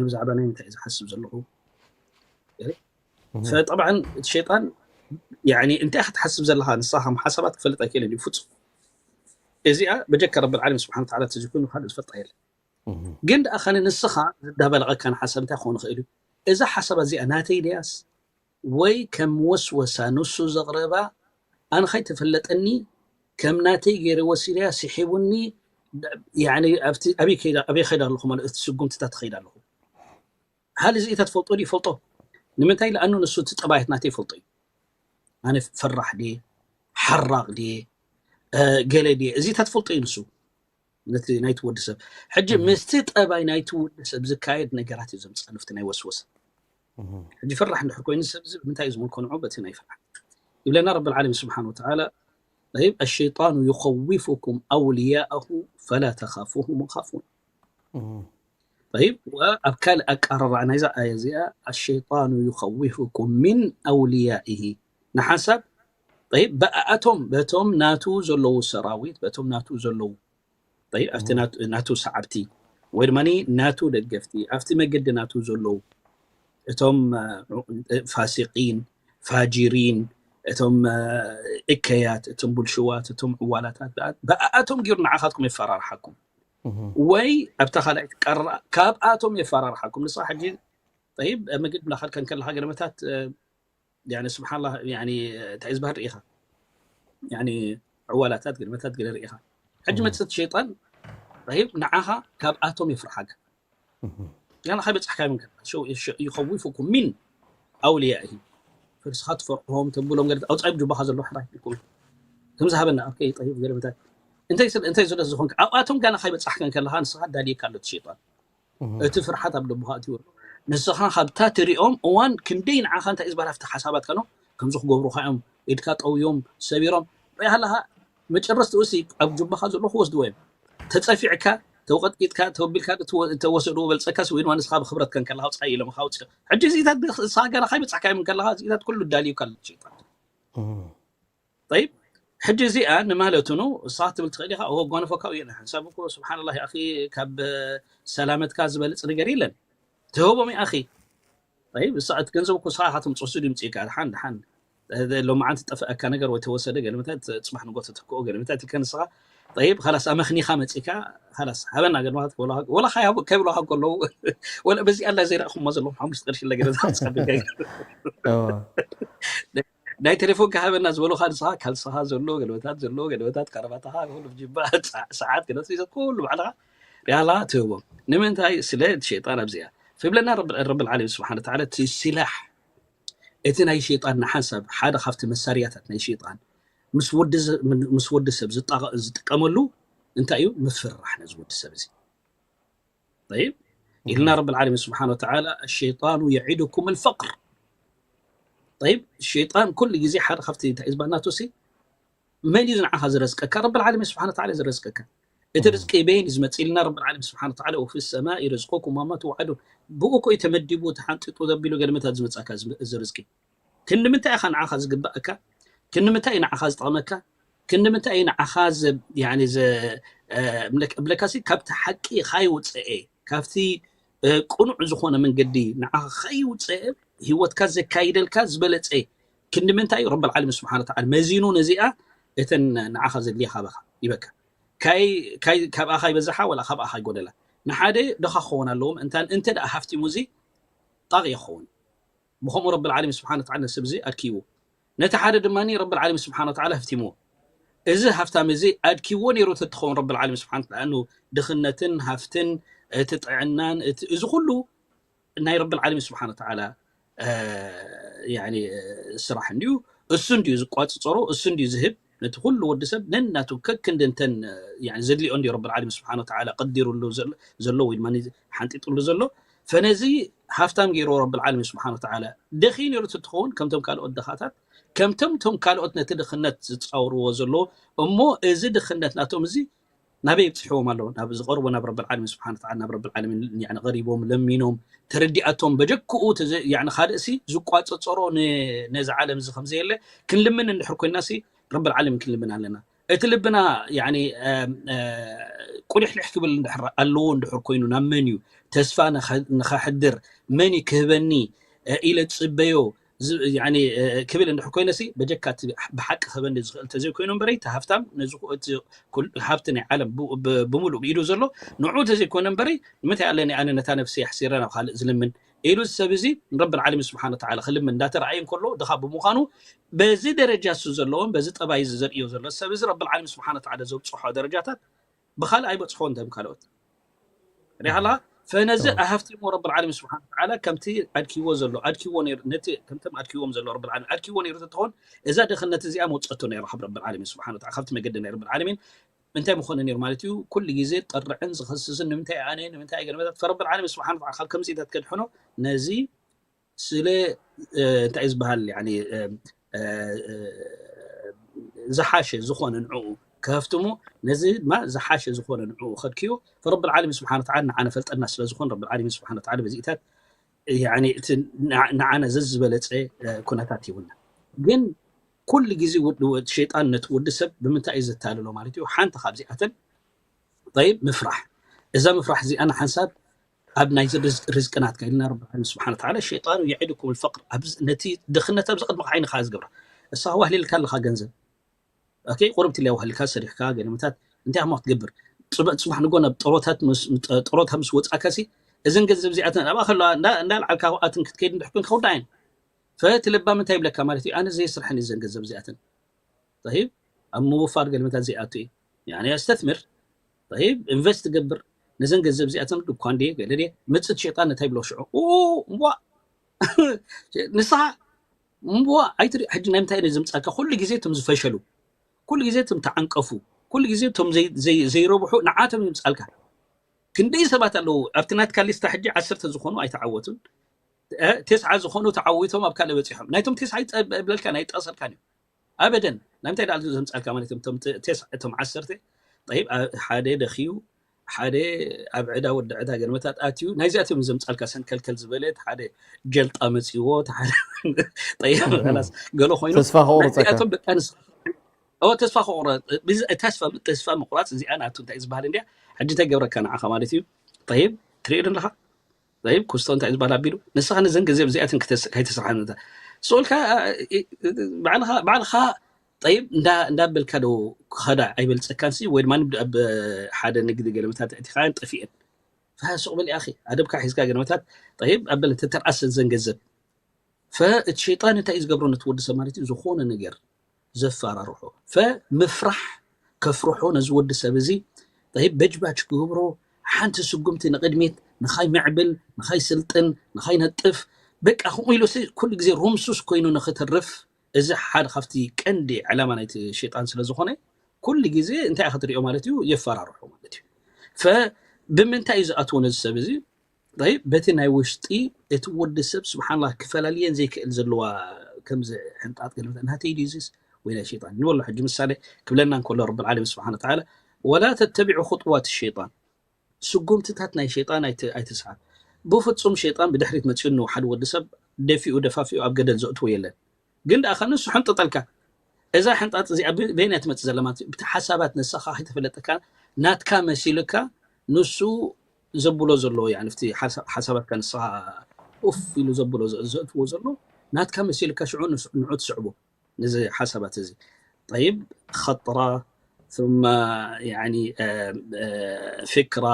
ብዛዕባ ናይ ምንታይ ዝሓስብ ዘለኹ ጠብዓ እቲ ሸይጣን እንታይ ክትሓስብ ዘለካ ንስኻ ከም ሓሳባት ክፈልጥ ኣይክእልን እዩ ፍፁም እዚኣ በጀካ ረቢ ዓለም ስብሓን ተዓላ ተዝኮኑ ካልእ ዝፈልጣ የለ ግን ደኣ ከነ ንስኻ ዝዳበለቐካ ንሓሳብ እንታይ ክኾን ይኽእል እዩ እዛ ሓሳባት እዚኣ ናተይ ድያስ ወይ ከም ወስወሳ ንሱ ዘቕረባ ኣነ ከይተፈለጠኒ ከም ናተይ ገይረ ወሲደያ ስሒቡኒ ኣበይ ከይዳ ኣለኹ ማለት እቲ ስጉምትታት ከይዳ ኣለኹ ሃል እዚኢታት ትፈልጦ ድዩ ይፈልጦ ንምንታይ ለኣኑ ንሱ እቲ ጠባያት ናተይ ይፈልጦ እዩ ኣነ ፈራሕ ድየ ሓራቕ ድየ ገለ ድየ እዚታት ትፈልጦ እዩ ንሱ ነቲ ናይቲ ወዲ ሰብ ሕጂ ምስቲ ጠባይ ናይቲ ወዲ ሰብ ዝካየድ ነገራት እዩ ዘምፅእ ንፍቲ ናይ ወስወስ ሕጂ ፈራሕ እንድሕር ኮይኑ ሰብ እዚ ብምንታይ እዩ ዝምልኮ ንዑ በቲ ናይ ፈራሕ ይብለና ረቢ ዓለሚን ስብሓን ወተዓላ طيب الشيطان يخوفكم أولياءه فلا تخافوهم وخافون طيب ኣብ ካልእ ኣቃረራ ናይዛ ኣያ እዚኣ الشيطان يخوفكم من أوليائه ንሓንሳብ طيب ብኣኣቶም በቶም ናቱ ዘለዉ ሰራዊት በቶም ናቱ ዘለዉ طيب ኣብቲ ናቱ ሰዓብቲ ወይ ድማ ናቱ ደገፍቲ ኣብቲ መገዲ ናቱ ዘለዉ እቶም ፋሲቂን ፋጂሪን እቶም እከያት እቶም ቡልሽዋት እቶም ዕዋላታት ብኣኣቶም ገይሩ ንዓኻትኩም የፈራርሓኩም ወይ ኣብታ ካልኣይቲ ቀራ ካብኣቶም የፈራርሓኩም ንስኻ ሕጂ طيب መገዲ ላኻልካ እንከለኻ ገለመታት ስብሓንላ እንታይ ዝበሃል ርኢኻ ዕዋላታት ገለመታት ገለ ርኢኻ ሕጂ መፅት ሸይጣን طيب ንዓኻ ካብኣቶም የፍርሓካ ጋና ካይ በፅሕካ ይብንከ يخوفكم من أوليائه ንስኻ ትፈርሖም ተብሎም ገለ ኣውፃኢ ጅባኻ ዘሎ ሕራይ ይኩም ከም ዝሃበና ኣብ ጠይብ ገለመታት እንታይ ስለ እንታይ ዝለ ዝኾንካ ኣብኣቶም ጋና ካይ በፃሕካ ከለካ ንስኻ ዳልየካ ኣሎ እቲ ሸይጣን እቲ ፍርሓት ኣብ ልብኻ ኣትዩ ኣሎ ንስኻ ካብታ ትሪኦም እዋን ክንደይ ንዓኻ እንታይ ዝበሃል ኣብቲ ሓሳባትካ ኖ ከምዚ ክገብሩኻ እዮም ኢድካ ጠውዮም ሰቢሮም ሪኣ ኣለኻ መጨረስትኡ ሲ ኣብ ጅባኻ ዘሎ ክወስድዎ እዮም ተፀፊዕካ ተውቀጥቂጥካ ተወቢልካ ተወሰድዎ በልፀካ ወይ ድማ ንስኻ ብክብረትካ ከለካ ውፅኣ ኢሎም ካ ውፅእ ሕጂ እዚታት ንስኻ ገና ካይ በፃሕካ እዮም ከለካ እዚታት ኩሉ ዳልዩካ ኣሎ ሸይጣን طيب ሕጂ እዚኣ ንማለቱ ኑ እሳ ትብል ትኽእል ኢኻ እወ ጓነፈካ እዩ ሓንሳብ እኮ ስብሓንላ ኣኺ ካብ ሰላመትካ ዝበልፅ ነገር የለን ትህቦም ኣኺ طيب እሳ እቲ ገንዘብ እኮ ስኻ ኢኻ ትምፅሱ ድምፅእካ ድሓን ድሓን ሎማዓንቲ ጠፍአካ ነገር ወይ ተወሰደ ገለመታት ፅባሕ ንጎ ተተክኦ ገለመታት ከንስኻ طيب ኻላስ ኣመኽኒኻ መፂካ ኻላስ ሃበና ገለመታት ወላ ከይብሎካ ከለዉ ወላ በዚ ኣላ ዘይረእኹሞ ዘለኹም ሓሙሽተ ቅርሺ ለገለ ዝሓስቀብልካ ናይ ቴሌፎን ክሃበና ዝበሉካ ንስኻ ካልስኻ ዘሎ ገለበታት ዘሎ ገለበታት ካረባታኻ ኩሉ ጅባ ሰዓት ገለ ሒዘት ኩሉ ባዕልኻ ሪኣላ ትህቦም ንምንታይ ስለ ሸይጣን ኣብዚኣ ፍብለና ረብል ዓለሚን ስብሓን ተዓላ እቲ ሲላሕ እቲ ናይ ሸይጣን ንሓንሳብ ሓደ ካብቲ መሳርያታት ናይ ሸይጣን ምስ ወዲ ሰብ ዝጥቀመሉ እንታይ እዩ ምፍርራሕ ነዚ ወዲ ሰብ እዚ طيب إلنا رب العالمين سبحانه وتعالى الشيطان يعدكم الفقر طيب الشيطان كل ጊዜ ሓደ ካብቲ እንታይ ዝበሃል ናቱ ሲ መን እዩ ንዓኻ ዝረዝቀካ ረቢ العالمين سبحانه وتعالى ዝረዝቀካ እቲ ርዝቂ በይን እዩ ዝመፅእ ኢልና ረቢ ዓለም ስብሓን ተዓላ ወፊ ሰማኢ ርዝቁኩም ወማ ትውዓዱን። ብኡ እኮ እዩ ተመዲቡ ተሓንጢጡ ዘቢሉ ገለመታት ዝመፃካ እዚ ርዝቂ። ክንዲ ምንታይ ኢኻ ንዓኻ ዝግባእካ? ክንዲ ምንታይ እዩ ንዓኻ ዝጠቕመካ? ክንዲ ምንታይ እዩ ንዓኻ እብለካሲ ካብቲ ሓቂ ካይውፅአ ካብቲ ቅኑዕ ዝኾነ መንገዲ ንዓኻ ካይውፅአ ህይወትካ ዘካይደልካ ዝበለፀ ክንዲ ምንታይ እዩ ረቢ ዓለም ስብሓን ተዓላ መዚኑ ነዚኣ እተን ንዓኻ ዘድልያ ካባኻ ይበካ። ካብኣ ካይበዝሓ ወላ ካብኣ ካይጎደላ። ንሓደ ድኻ ክኸውን ኣለዎም እንተ ደኣ ሃፍቲሙ እዚ ጣቕ ይኸውን። ብኸምኡ ረቢ ዓለም ስብሓን ተዓላ ነሰብ እዚ ኣድኪዎ። ነቲ ሓደ ድማ ረቢ ዓለም ስብሓን ተዓላ ሃፍቲምዎ። እዚ ሃፍታም እዚ ኣድኪዎ ነይሩ ተትኸውን ረቢ ዓለም ስብሓን ተዓላ ድኽነትን ሃፍትን እቲ ጥዕናን እዚ ኩሉ ናይ ረቢ ዓለም ስብሓን ተዓላ ስራሕ እንዲዩ። እሱ እንዲዩ ዝቋፅፀሮ፣ እሱ እንዲዩ ዝህብ ነቲ ኩሉ ወዲ ሰብ ነናቱ ከክንዲ እንተን ዘድልዮ እንዲዩ ረቢ ዓለም ስብሓን ተዓላ ቀዲሩሉ ዘሎ ወይ ድማ ሓንጢጡሉ ዘሎ። ፈነዚ ሃፍታም ገይርዎ ረቢ ዓለም ስብሓን ተዓላ። ደኺ ነይሩ ትትኸውን ከምቶም ካልኦት ደኻታት ከምቶም ቶም ካልኦት ነቲ ድኽነት ዝፃወርዎ ዘለዉ እሞ እዚ ድኽነት ናቶም እዚ ናበይ ይብፅሕዎም ኣሎ? ናብ ዝቐርቦ ናብ ረቢ ዓለም ስብሓን ተዓላ ናብ ረቢ ዓለሚን ቀሪቦም ለሚኖም ተረዲኣቶም በጀክኡ ካልእሲ ዝቋፀፀሮ ነዚ ዓለም እዚ ከምዘየለ ክንልምን እንድሕር ኮይንናሲ ረቢ ዓለሚን ክንልምን ኣለና። እቲ ልብና ቁሊሕሊሕ ክብል ኣለዎ እንድሕር ኮይኑ ናብ መን እዩ ተስፋ ንኸሕድር መን እዩ ክህበኒ ኢለ ዝፅበዮ ክብል እንድሕር ኮይነሲ በጀካ ብሓቂ ክህበኒ ዝኽእል ተዘይኮይኑ እምበረይ እቲ ሃፍታም ነዚ ሃብቲ ናይ ዓለም ብምሉእ ብኢዱ ዘሎ ንዑ ተዘይኮይኑ እምበረይ ንምንታይ ኣለኒ ኣነ ነታ ነፍሲ ኣሕሲረ ናብ ካልእ ዝልምን ኢሉ ሰብ እዚ ንረቢ ዓለሚን ስብሓን ተዓላ ክልምን እንዳተረኣየ እንከሎ ድኻ ብምዃኑ በዚ ደረጃ እሱ ዘለዎን በዚ ጠባይ እዚ ዘርእዮ ዘሎ ሰብ እዚ ረቢ ዓለሚን ስብሓን ተዓላ ዘብፅሖ ደረጃታት ብኻልእ ኣይበፅሖ እንተም ካልኦት ሪኻ ኣለኻ። ፈነዚ ኣሃፍቲሞ ረቢ ዓለሚን ስብሓን ተዓላ ከምቲ ኣድኪዎ ዘሎ ኣድኪዎ ነቲ ከምቶም ኣድኪዎም ዘሎ ረቢ ዓለሚን ኣድኪዎ ነይሩ ተትኾን እዛ ድኽነት እዚኣ መውፀቶ ነይራ ካብ ረቢ ዓለሚን ስብሓን ተዓላ ካብቲ መገዲ ናይ ረቢ ዓለሚን እንታይ ምኾነ ነይሩ ማለት እዩ። ኩሉ ግዜ ጠርዕን ዝኸስስን ንምንታይ ኣነ ንምንታይ ገለመታት ፈረቢ ዓለሚን ስብሓን ተዓላ ካብ ከምዚታት ከድሕኖ ነዚ ስለ እንታይ ዝበሃል ዝሓሸ ዝኾነ ንዕኡ ክሃፍትሞ ነዚ ድማ ዝሓሸ ዝኾነ ንዕኡ ከድክዮ ፈረብል ዓለሚን ስብሓን ተዓላ ንዓነ ፈልጠና ስለ ዝኾን ረብል ዓለሚን ስብሓን ተዓላ በዚእታት እቲ ንዓነ ዘዝበለፀ ኩነታት ይብልና። ግን ኩሉ ግዜ ሸይጣን ነቲ ወዲ ሰብ ብምንታይ እዩ ዘታልሎ ማለት እዩ። ሓንቲ ካብዚኣተን ጠይብ ምፍራሕ። እዛ ምፍራሕ እዚኣ ንሓንሳብ ኣብ ናይ ርዝቂ ናትካ ኢልና ረቢ ዓለሚን ስብሓን ተዓላ ሸይጣኑ የዒድኩም ልፈቅር ነቲ ድኽነት ኣብዚ ቅድሚ ዓይንኻ ዝገብራ እሳ ዋህሊልካ ኣለኻ ገንዘብ ኦኬ ቁርብቲ ለይ ዋህልካ ሰሪሕካ ገለመታት እንታይ ኣሞ ክትገብር ጽባሕ ንጎ ናብ ጠሮታት ጠሮታ ምስ ወጻካ ሲ እዘን ገንዘብ እዚኣተን ኣብኣ ከለዋ እንዳልዓልካ ኣትን ክትከይድ እንድሕር ኮንካ ውዳእን ፈቲ ለባም እንታይ ይብለካ ማለት እዩ ኣነ ዘየስርሐን እዘን ገንዘብ እዚኣተን طيب ኣብ ምውፋር ገለመታት ዘይኣቱ እዩ يعني استثمر طيب ኢንቨስት ትገብር ነዘን ገንዘብ እዚኣተን ድኳን ድየ ገለ ድየ መፅእ ትሸጣ እንታይ ብሎ ሽዑ እምቧ ንስኻ እምቧ ኣይትርኢ ሕጂ ናይ ምንታይ ዘምፃካ ኩሉ ግዜ እቶም ዝፈሸሉ ኩሉ ግዜ እቶም ተዓንቀፉ ኩሉ ግዜ እቶም ዘይረብሑ ንዓቶም ይምፃልካ ክንደይ ሰባት ኣለዉ ኣብቲ ናትካ ሊስታ ሕጂ ዓሰርተ ዝኾኑ ኣይተዓወቱን ተስዓ ዝኾኑ ተዓዊቶም ኣብ ካልእ በፂሖም ናይቶም ተስዓ ይብለልካ ናይ ጠቀሰልካን እዩ ኣበደን ናይ ምንታይ ዳኣ ዘምፃልካ ማለት እዮም እቶም ዓሰርተ ጠይብ ሓደ ደኽዩ ሓደ ኣብ ዕዳ ወዲ ዕዳ ገርመታት ኣትዩ ናይዚኣቶም ዘምፃልካ ሰንከልከል ዝበለ ሓደ ጀልጣ መፅዎ ጠይብ ገሎ ኮይኑ ተስፋ ክቁርፀካ ተስፋ ክቁረፅ ተስፋ ምቁራፅ እዚኣ ናቱ እንታይ ዝበሃል እንድያ ሕጂ እንታይ ገብረካ ንዓኻ ማለት እዩ ጠይብ ትሪኦ ኣለኻ ይ ኩስቶ እንታይ ዝበሃል ኣቢሉ ንስኻ ነዘን ገንዘብ እዚኣትን ከይተስርሓ ስኡልካ ባዕልኻ ጠይብ እንዳበልካ ዶ ክኸዳ ኣይበልፀካንሲ ወይ ድማ ኣብ ሓደ ንግዲ ገለመታት እቲኻን ጠፊአን ፋሱቅ በል ኣኺ ኣደብካ ሒዝካ ገለመታት ጠይብ ኣበል ተተርኣስ ዘን ገንዘብ ፈእቲ ሸይጣን እንታይ እዩ ዝገብሮ ነቲ ወዲ ሰብ ማለት እዩ ዝኾነ ነገር ዘፈራርሖ ፈምፍራሕ ከፍርሖ ነዚ ወዲ ሰብ እዚ ጠይብ በጅባች ክገብሮ ሓንቲ ስጉምቲ ንቅድሚት ንኻይ ምዕብል ንኻይ ስልጥን ንኻይ ነጥፍ በቃ ከምኡ ኢሉ ኩሉ ግዜ ሩምሱስ ኮይኑ ንክተርፍ እዚ ሓደ ካብቲ ቀንዲ ዕላማ ናይቲ ሸይጣን ስለ ዝኾነ ኩሉ ግዜ እንታይ ክትሪኦ ማለት እዩ የፈራርሖ ማለት እዩ ፈ ብምንታይ እዩ ዝኣትዎ ነዚ ሰብ እዚ በቲ ናይ ውሽጢ እቲ ወዲ ሰብ ስብሓንላ ክፈላልየን ዘይክእል ዘለዋ ከምዚ ሕንጣጥ ገለ ናተይ ድዩ ዚስ ወይ ናይ ሸይጣን ንበሎ ሕጂ ምሳሌ ክብለና እንከሎ ረብል ዓለሚን ስብሓን ተዓላ ወላ ተተቢዑ ኹጥዋት ሸይጣን፣ ስጉምትታት ናይ ሸይጣን ኣይትስዓብ። ብፍፁም ሸይጣን ብድሕሪት መፂኡ ንሓደ ወዲ ሰብ ደፊኡ ደፋፊኡ ኣብ ገደል ዘእትዎ የለን። ግን ደኣ ንሱ ሕንጥጠልካ። እዛ ሕንጣጥ እዚኣ በየናይ ትመፅእ ዘላ ማለት እቲ ሓሳባት ንስኻ ከይተፈለጠካ ናትካ መሲልካ ንሱ ዘብሎ ዘሎ፣ እቲ ሓሳባትካ ንስኻ ኡፍ ኢሉ ዘብሎ ዘእትዎ ዘሎ ናትካ መሲልካ ሽዑ ንዑ ትስዕቦ። ነዚ ሓሳባት እዚ። ጠይብ፣ ኸጥራ፣ ثم ፍክራ፣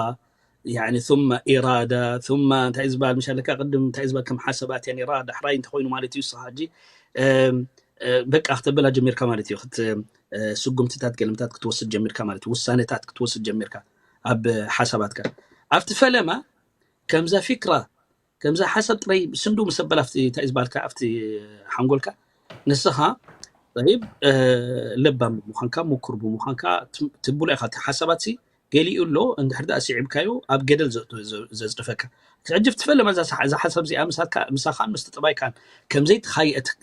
ثم ኢራዳ፣ ثم እንታይ ዝበሃል ምሽ ኣለካ ቅድም እንታይ ዝበሃል ከም ሓሳባት እየን ኢራዳ ዳሕራይ እንተኮይኑ ማለት እዩ። ንስኻ ሕጂ በቃ ክተበላ ጀሚርካ ማለት እዩ። ስጉምትታት ገለምታት ክትወስድ ጀሚርካ ማለት እዩ። ውሳነታት ክትወስድ ጀሚርካ ኣብ ሓሳባትካ ኣብቲ ፈለማ ከምዛ ፊክራ ከምዛ ሓሳብ ጥራይ ስንዱ ምስ ኣበላ ኣብቲ እንታይ ዝበሃልካ ኣብቲ ሓንጎልካ ንስኻ ጠይብ ለባም ብምዃንካ ምኩር ብምዃንካ ትብሎ ኢኻ። እቲ ሓሳባት ገሊኡ ኣሎ እንድሕር ደኣ ስዒብካዮ ኣብ ገደል ዘጽድፈካ። ሕጂ ትፈለማ እዛ ሓሳብ እዚኣ ምሳኻን ምስቲ ጠባይካን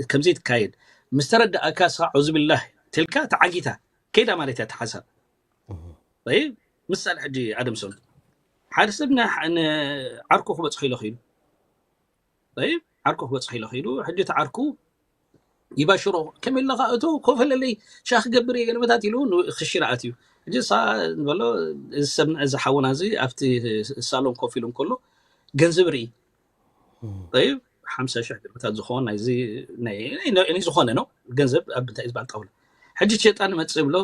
ከምዘይትካየድ ምስ ተረዳእካ ንስኻ ዑዙ ቢላህ ትልካ ተዓጊታ ከይዳ ማለት እያ። እቲ ሓሳብ ምሳሌ ሕጂ ኣደምሶን ሓደ ሰብ ዓርኩ ክበፅሖ ኢለ ኪዱ ዓርኩ ክበፅሖ ኢለ ኪዱ ሕጂ እቲ ዓርኩ ይባሽሮ ከመይ ኣለኻ እቶ ኮፈለለይ ሻሂ ክገብር እየ ገለመታት ኢሉ ክሽነ ኣትዩ። ሕጂ ንሳ በሎ እዚ ሰብ እዚ ሓውና እዚ ኣብቲ ሳሎን ኮፍ ኢሉ እንከሎ ገንዘብ ርኢ ይብ ሓምሳ ሽሕ ገለመታት ዝኸውን ናይዚ ዝኾነ ነው ገንዘብ ኣብ እንታይ ዝበሃል ጣውላ ሕጂ ሸጣን መፅእ ብሎ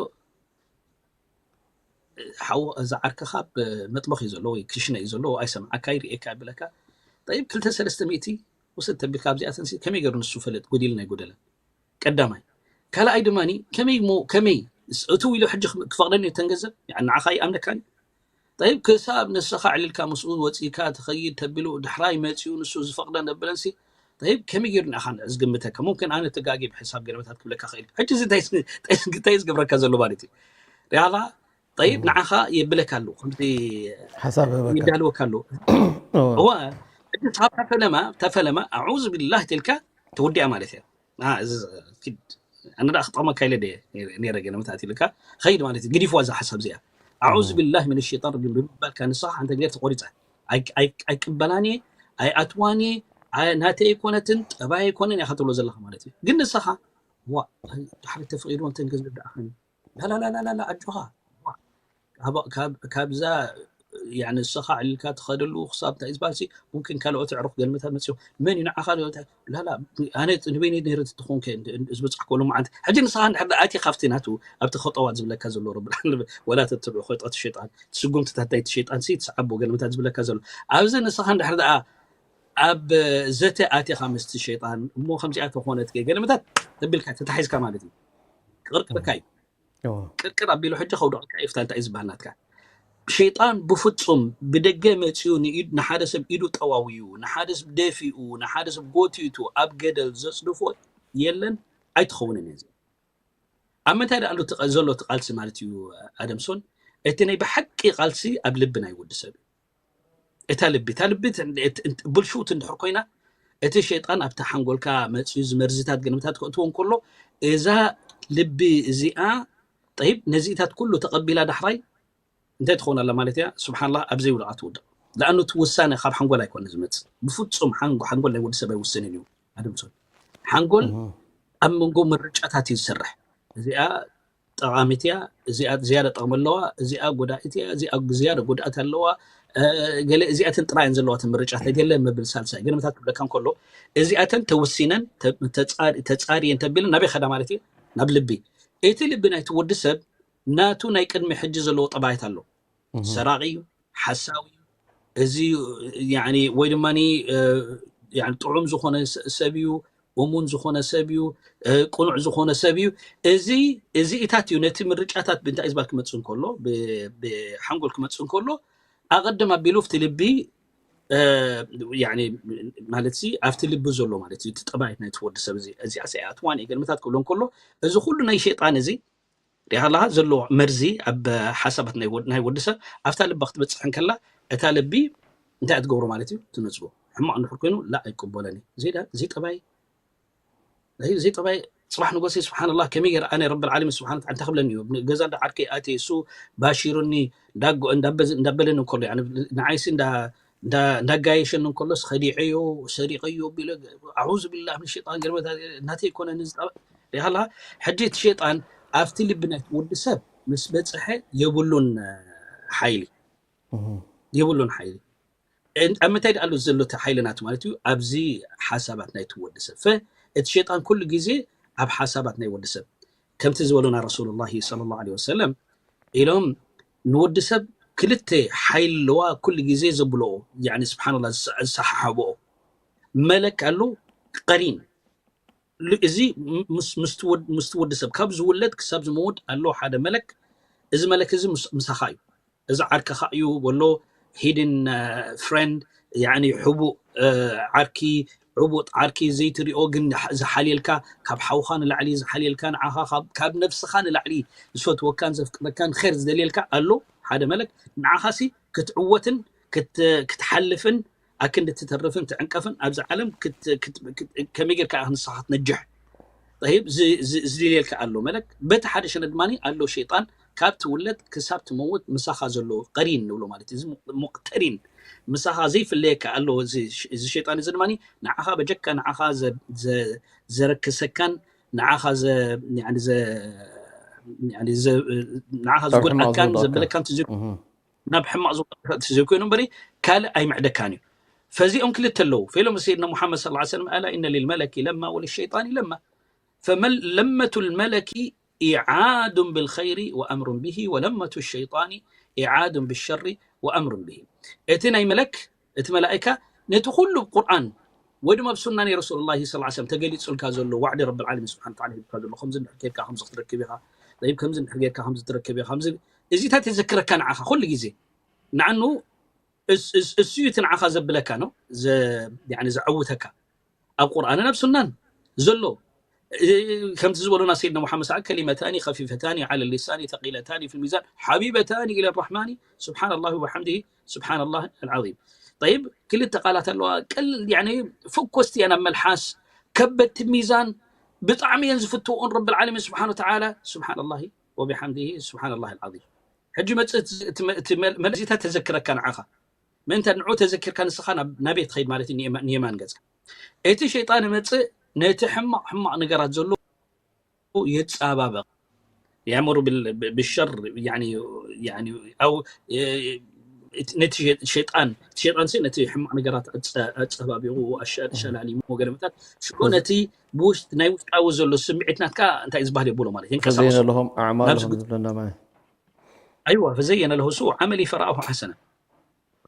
ሓው እዚ ዓርከኻ መጥበኽ እዩ ዘለዎ ወይ ክሽነ እዩ ዘለዎ ኣይሰምዓካ ይርእየካ ይብለካ። ጠይብ ክልተ ሰለስተ ሚእቲ ውሰድ ተቢልካ ኣብዚኣተን ከመይ ገይሩ ንሱ ፈለጥ ጎዲሉ ናይ ጎደለ ቀዳማይ። ካልኣይ ድማ ከመይ ሞ ከመይ እቱ ኢሉ ሕጂ ክፈቕደኒ እተን ገንዘብ ንዓኻ ይኣምነካኒ። ጠይብ ክሳብ ንስኻ ዕልልካ ምስኡ ወፂእካ ትኸይድ ተቢሉ ድሕራይ መፂኡ ንሱ ዝፈቕደ ነብለንሲ ጠይብ ከመይ ገይሩ ንኣኻ ዝግምተካ? ሙምክን ኣነ ተጋጊ ብሕሳብ ገለመታት ክብለካ ክእል። ሕጂ እዚ እንታይ ዝገብረካ ዘሎ ማለት እዩ? ሪኣኻ ጠይብ ንዓኻ የብለካ ኣለዉ ከምዚ ሓሳብ ህበካ ይዳልወካ ኣለዉ። እዋ እቲ ሳብ ታፈለማ ታፈለማ ኣዑዝ ቢላህ ትልካ ተወዲኣ ማለት እያ። እዚ ኪድ ኣነ ደኣ ክጠቕመካ ኢለ ድየ ነረ ገለመታት ኢልካ ኸይድ ማለት እዩ። ግዲፍዋ እዛ ሓሳብ እዚኣ ኣዑዝ ቢላህ ምን ሸይጣን ረጂም ብምባልካ ንስኻ ሓንቲ ነገር ተቆሪፃ ኣይቅበላን እየ ኣይኣትዋን እየ ናተይ ኣይኮነትን ጠባይ ኣይኮነን ኢኻ ትብሎ ዘለኻ ማለት እዩ። ግን ንስኻ ዋ ድሓር ተፈቂድዎ እንተን ገንዘብ ደኣኸኒ ላላላላላ ኣጆኻ ካብዛ ንስኻ ዕልልካ ትኸደሉ ክሳብ እንታይ ዝበሃል ሙምኪን ካልኦት ኣዕሩኽ ገለመታት መፅኦም መን እዩ ንዓኻ ላላ ኣነ ንበይነይ ነይረ ትኾንከ ዝበፃሕከሉ መዓልቲ ሕጂ ንስኻ እንድሕር ኣቲ ካብቲ ናቱ ኣብቲ ከጠዋት ዝብለካ ዘሎ ረብል ወላ ተትብዑ ከይጠት ሸይጣን ስጉምትታት ናይቲ ሸይጣን ሲ ትስዓቦ ገለመታት ዝብለካ ዘሎ ኣብዚ ንስኻ እንድሕር ደኣ ኣብ ዘተ ኣቲኻ ምስቲ ሸይጣን እሞ ከምዚኣ ተኾነት ገለመታት ተቢልካ ተታሒዝካ ማለት እዩ። ክቕርቅርካ እዩ። ቅርቅር ኣቢሉ ሕጂ ከውድቐካ እዩ ፍታ እንታይ እዩ ዝበሃል ናትካ። ሸይጣን ብፍጹም ብደገ መፂኡ ንኢድ ንሓደ ሰብ ኢዱ ጠዋውዩ ንሓደ ሰብ ደፊኡ ንሓደ ሰብ ጎቲቱ ኣብ ገደል ዘፅድፎ የለን። ኣይትኸውንን እዚ ኣብ ምንታይ ደኣ ዘሎ እቲ ቃልሲ ማለት እዩ። ኣደምሶን እቲ ናይ ብሓቂ ቃልሲ ኣብ ልቢ ናይ ወዲ ሰብ እዩ። እታ ልቢ እታ ልቢ ብልሽውቲ እንድሕር ኮይና እቲ ሸይጣን ኣብቲ ሓንጎልካ መፅዩ ዝመርዝታት ገለመታት ከእትዎ እንከሎ እዛ ልቢ እዚኣ ጠይብ ነዚኢታት ኩሉ ተቐቢላ ዳሕራይ እንታይ ትኸውን ኣላ ማለት እያ። ስብሓንላ ኣብ ዘይውድቓ ትውድቕ። ለኣኑ እቲ ውሳነ ካብ ሓንጎል ኣይኮነ ዝመፅእ ብፍፁም ሓንጎል ናይ ወዲ ሰብ ኣይውስንን እዩ። ኣድምፁ ሓንጎል ኣብ መንጎ ምርጫታት እዩ ዝሰርሕ። እዚኣ ጠቓሚት እያ፣ እዚኣ ዝያዳ ጠቕሚ ኣለዋ፣ እዚኣ ጎዳኢት እያ፣ እዚኣ ዝያዳ ጎዳእት ኣለዋ፣ ገለ እዚኣተን ጥራየን ዘለዋተን ምርጫታት የለ መብል ሳልሳይ ገለመታት ክብለካ እንከሎ እዚኣተን ተወሲነን ተጻርየን ተቢለን ናበይ ኸዳ ማለት እዩ? ናብ ልቢ። እቲ ልቢ ናይቲ ወዲ ሰብ ናቱ ናይ ቅድሚ ሕጂ ዘለዎ ጠባያት ኣሎ። ሰራቒ እዩ፣ ሓሳዊ እዩ፣ እዚ ወይ ድማ ጥዑም ዝኾነ ሰብ እዩ፣ እሙን ዝኾነ ሰብ እዩ፣ ቅኑዕ ዝኾነ ሰብ እዩ። እዚ እዚኢታት እዩ ነቲ ምርጫታት ብእንታይ ዝባል ክመፅእ እንከሎ ብሓንጎል ክመፅእ እንከሎ ኣቐድም ኣቢሉ ኣብቲ ልቢ ማለት ኣብቲ ልቢ ዘሎ ማለት እዩ። እቲ ጠባይ ናይቲ ወዲ ሰብ እዚ እዚኣ ሰይኣትዋን ገለመታት ክብሎ እንከሎ እዚ ኩሉ ናይ ሸይጣን እዚ ሪኢኻ ኣለኻ ዘለዎ መርዚ ኣብ ሓሳባት ናይ ወዲ ሰብ ኣብታ ልባ ክትበፅሕ እንከላ እታ ልቢ እንታይ እያ ትገብሮ ማለት እዩ? ትነፅጎ። ሕማቕ እንድሕር ኮይኑ ላ ኣይቅበሎን እዩ። እዚ ጠባይ እዚ ጠባይ ጽባሕ ንጎሲ ስብሓንላ ከመይ ገይረ ኣነ ረብል ዓለሚን ስብሓን እንታይ ክብለኒ እዩ? ገዛ እንዳ ዓርከይ ኣትየ እሱ ባሺሩኒ እንዳበለኒ እንከሎ ንዓይሲ እንዳጋየሸኒ እንከሎስ ከዲዐዮ ሰሪቀዮ ቢለ ኣዑዙ ቢላህ ምን ሸጣን ገርበታ ናተይ ኮነ ንዝጣበ ሪኻላ። ሕጂ እቲ ሸጣን ኣብቲ ልቢ ናይ ወዲ ሰብ ምስ በፅሐ የብሉን ሓይሊ የብሉን ሓይሊ ኣብ ምንታይ ደኣሉ ዘሎ እቲ ሓይሊ ናቱ ማለት እዩ ኣብዚ ሓሳባት ናይቲ ወዲ ሰብ ፈ እቲ ሸጣን ኩሉ ግዜ ኣብ ሓሳባት ናይ ወዲ ሰብ ከምቲ ዝበሉና ረሱሉላሂ ሰለላሁ ዐለይሂ ወሰለም ኢሎም ንወዲ ሰብ ክልተ ሓይሊ ኣለዋ ኩሉ ግዜ ዘብልኦ ያኒ ስብሓንላ ዝሰሓሓብኦ መለክ ኣሎ ቀሪን እዚ ምስ ወዲ ሰብ ካብ ዝውለድ ክሳብ ዝመውድ ኣሎ ሓደ መለክ እዚ መለክ እዚ ምሳኻ እዩ እዚ ዓርክኻ እዩ በሎ hidden friend ያኒ ሕቡእ ዓርኪ ዕቡጥ ዓርኪ ዘይትሪኦ ግን ዝሓልየልካ ካብ ሓውኻ ንላዕሊ ዝሓልየልካ ንዓኻ ካብ ነብስኻ ንላዕሊ ዝፈትወካን ዘፍቅረካን ር ዝደልየልካ ኣሎ ሓደ መለክ ንዓኻሲ ክትዕወትን ክትሓልፍን ኣክንዲ ትተርፍን ትዕንቀፍን ኣብዚ ዓለም ከመይ ጌርካ ንስኻ ክትነጅሕ ዝድልየልካ ኣሎ መለክ በቲ ሓደ ሸነ ድማ ኣሎ ሸይጣን ካብ ትውለድ ክሳብ ትመውት ምሳኻ ዘሎ ቀሪን ንብሎ ማለት እዚ ሙቅተሪን ምሳኻ ዘይፍለየካ ኣሎ እዚ ሸይጣን እዚ ድማ ንዓኻ በጀካ ንዓኻ ዘረክሰካን ንዓኻ ንዓኻ ዝጎድኣካን ዘብለካን ናብ ሕማቕ ዝወቅዕ ተዘይኮይኑ እምበሪ ካልእ ኣይምዕደካን እዩ ፈዚኦም ክልተ ኣለዉ ፈኢሎም ሰይድና ሙሓመድ ስ ሰለም ኣላ ኢነ ልልመለኪ ለማ ወልሸይጣን ለማ ፈለመቱ ልመለኪ ኢዓዱን ብልኸይሪ ወኣምሩን ብሂ ወለመቱ ሸይጣኒ ኢዓዱን ብሸሪ ወኣምሩን ብሂ እቲ ናይ መለክ እቲ መላእካ ነቲ ኩሉ ቁርኣን ወይ ድማ ብሱና ናይ ረሱሉላሂ ስ ሰለም ተገሊጹልካ ዘሎ ዋዕዲ ረብል ዓለሚን ስብሓን ተዓላ ሂብካ ዘሎ ከምዚ እንድሕር ጌርካ ከምዚ ክትረክብ ኢኻ ጠይብ ከምዚ እንድሕር ጌርካ ከምዚ ትረክብ ኢኻ ከምዚ እዚታት የዘክረካ ንዓኻ ኩሉ ግዜ ንዓኑ እሱ እዩ እቲ ንዓኻ ዘብለካ ነው ዘ- ያኒ ዘዐውተካ ኣብ ቁርኣንን ኣብ ሱናን ዘሎ ከምቲ ዝበሉና ሰይድና ሙሓመድ ሰዓ ከሊመታኒ ከፊፈታኒ ዓለ ሊሳኒ ተቂለታኒ ፊ ልሚዛን ሓቢበታኒ ኢለ ራሕማኒ ስብሓን ላሂ ወብሓምድሂ ስብሓን ላሂ ኣልዓዚም ጠይብ ክልተ ቃላት ኣለዋ ቀል ያኒ ፈኮስቲ እየን ኣብ መልሓስ ከበድቲ ሚዛን ብጣዕሚ እየን ዝፍትውኦን ረቢ ልዓለሚን ስብሓን ወተዓላ ስብሓን ላሂ ወብሓምድሂ ስብሓን ላሂ ኣልዓዚም ሕጂ መፅእ እቲ መ- እቲ መ- መለዚታት ተዘክረካ ንዓኻ ምእንተ ንዑ ተዘኪርካ ንስኻ ናብ ናበይ ትኸይድ ማለት እዩ ንየማ- ንየማን ገጽካ እቲ ሸይጣን ይመጽእ ነቲ ሕማቕ ሕማቕ ነገራት ዘሎ የጻባበቕ يأمر بال- ب- بالشر يعني يعني أو ነቲ ሸይጣን እቲ ሸይጣን ሲ ነቲ ሕማቕ ነገራት ኣጸ- ኣጸባቢቑ ኣሸ- ኣሸላሊሙ ገለመታት ሽዑ ነቲ ብውሽጥ ናይ ውሽጣዊ ዘሎ ስምዒት ናትካ እንታይ ዝበሃል የብሎ ማለት እዩ ፈዘየነ የንቀሳቐሶ ለሆም ኣዕማል ናብዚ ለሆም ዝብለና ማለት ኣይዋ ፈዘየነ ለሆ ሱ ዓመሊ ፈረኣሁ ሓሰነ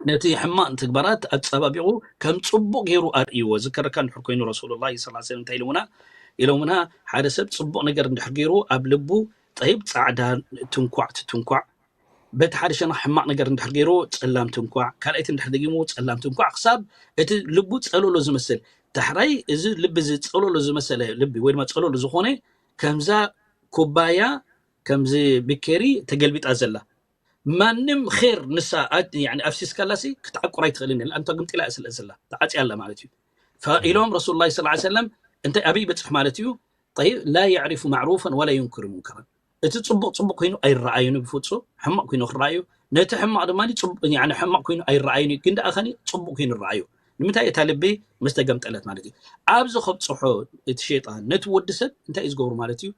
ነቲ ሕማቕ ትግባራት ኣጸባቢቑ ከም ጽቡቕ ገይሩ ኣርእይዎ። ዝከረካ እንድሕር ኮይኑ ረሱሉላሂ ሰለላሁ ዐለይሂ ወሰለም እንታይ ኢሎምና? ኢሎምና ሓደ ሰብ ጽቡቕ ነገር እንድሕር ገይሩ ኣብ ልቡ ጠይብ ጻዕዳ ትንኳዕ ትትንኳዕ በቲ ሓደ ሸነኽ ሕማቕ ነገር እንድሕር ገይሩ ጸላም ትንኳዕ ካልኣይቲ እንድሕር ደጊሙ ጸላም ትንኳዕ ክሳብ እቲ ልቡ ጸለሎ ዝመስል ዳሕራይ እዚ ልቢ እዚ ጸለሎ ዝመሰለ ልቢ ወይ ድማ ጸለሎ ዝኾነ ከምዛ ኩባያ ከምዚ ብኬሪ ተገልቢጣ ዘላ ማንም ር ንሳ ኣፍሲስካላሲ ክትዓቁር ኣይትኽእልን እያ ኣንታ ግምጢላ እያ ስለ ዘላ ተዓፅያ ኣላ ማለት እዩ ኢሎም ረሱል ላ ስ ሰለም እንታይ ኣበይ በፅሕ ማለት እዩ ላ የዕሪፉ ማዕሩፈን ወላ ዩንክሩ ሙንከረን እቲ ፅቡቅ ፅቡቅ ኮይኑ ኣይረኣዩን ብፍፁም ሕማቅ ኮይኑ ክረኣዩ ነቲ ሕማቅ ድማ ሕማቅ ኮይኑ ኣይረኣዩን ግን ደኣ ከኒ ፅቡቅ ኮይኑ ረኣዩ ንምንታይ እታ ልቢ ምስ ተገምጠለት ማለት እዩ ኣብዚ ከብፅሖ እቲ ሸይጣን ነቲ ወዲ ሰብ እንታይ እዩ ዝገብሩ ማለት እዩ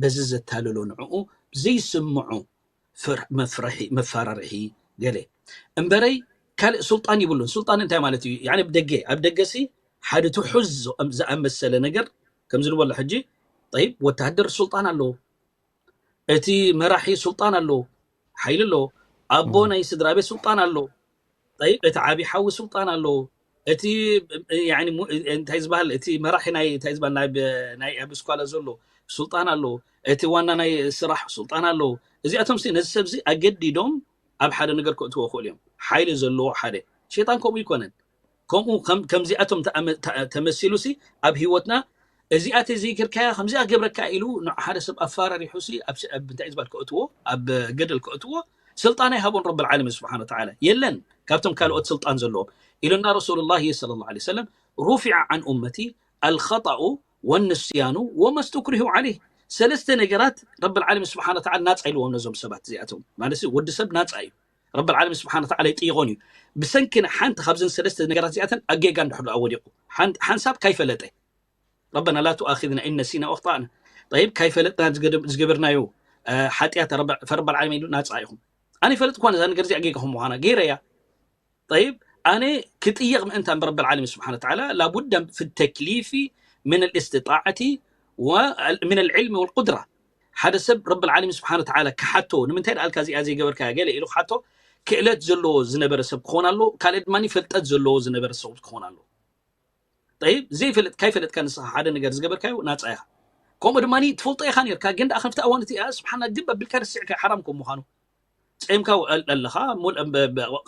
በዚ ዘታልሎ ንዕኡ ዘይስምዑ መፈራርሒ ገለ እምበረይ ካልእ ሱልጣን ይብሉን ሱልጣን እንታይ ማለት እዩ ያኒ ብደገ ኣብ ደገሲ ሓደ ትሑዝ ዝኣመሰለ ነገር ከምዚ ንበሎ ሕጂ ጠይብ ወታደር ሱልጣን ኣለዎ እቲ መራሒ ሱልጣን ኣለዎ ሓይሊ ኣለዎ ኣቦ ናይ ስድራ ቤት ሱልጣን ኣለዎ ጠይብ እቲ ዓቢ ሓዊ ሱልጣን ኣለዎ እቲ እንታይ ዝበሃል እቲ መራሒ ናይ እንታይ ዝበሃል ናይ ናይ ኣብ ስኳላ ዘሎ ሱልጣን ኣለዎ እቲ ዋና ናይ ስራሕ ሱልጣን ኣለዎ እዚኣቶም ነዚ ሰብዚ ኣገዲዶም ኣብ ሓደ ነገር ከእትዎ ክእሉ እዮም ሓይሊ ዘለዎ ሓደ ሸይጣን ከምኡ ይኮነን ከምኡ ከምዚኣቶም ተመሲሉ ሲ ኣብ ህይወትና እዚኣ ተዘይገርካያ ከምዚኣ ገብረካ ኢሉ ንሓደ ሰብ ኣፈራሪሑ ሲ እንታይ ዝበሃል ከእትዎ ኣብ ገደል ከእትዎ ስልጣን ኣይሃቦን ረብል ዓለሚን ስብሓን ወተዓላ የለን ካብቶም ካልኦት ስልጣን ዘለዎም ኢሉና ረሱሉላሂ ሰለላሁ ዐለይሂ ወሰለም ሩፊዐ ዓን ኡመቲ ኣልኸጣኡ والنسيان وما استكرهوا عليه ሰለስተ ነገራት ረብል ዓለሚን ስብሓን ወተዓላ ናፃ ኢልዎም ነዞም ሰባት እዚኣቶም። ማለት ወዲ ሰብ ናፃ እዩ። ረብል ዓለሚን ስብሓን ወተዓላ ይጥይቖን እዩ። ብሰንኪ ሓንቲ ካብዘን ሰለስተ ነገራት እዚኣተን ኣብ ጌጋ እንድሕር ደኣ ወዲቑ ሓንሳብ ካይፈለጠ ربنا لا تؤاخذنا إن نسينا أو أخطأنا طيب ካይፈለጥና ዝገበርናዮ ሓጢኣት ፈረብል ዓለሚን ኢሉ ናፃ ኢኹም። ኣነ ይፈልጥ እኳ ነዛ ነገር እዚኣ ጌጋ ከም ምዃና ገይረያ طيب ኣነ ክጥየቕ ምእንታን ብረብል ዓለሚን ስብሓን ወተዓላ ላቡደ في التكليف من الاستطاعة ومن العلم والقدرة ሓደ ሰብ ረብል ዓለሚን ስብሓን ወተዓላ ክሓቶ ንምንታይ ደኣልካ እዚኣ ዘይገበርካ ገለ ኢሉ ክሓቶ ክእለት ዘለዎ ዝነበረ ሰብ ክኾን ኣሎ ካልእ ድማ ፍልጠት ዘለዎ ዝነበረ ሰብ ክኾን ኣሎ طيب ዘይፈልጥ ካይፈለጥካ ንስኻ ሓደ ነገር ዝገበርካዮ ናፃ ኢኻ ከምኡ ድማ ትፈልጦ ኢኻ ነርካ ግን ደኣ ከፍቲ ኣዋን እቲኣ ስብሓና ግብ ኣቢልካ ርስዕካ ሓራም ከም ምዃኑ ጸምካ ኣለኻ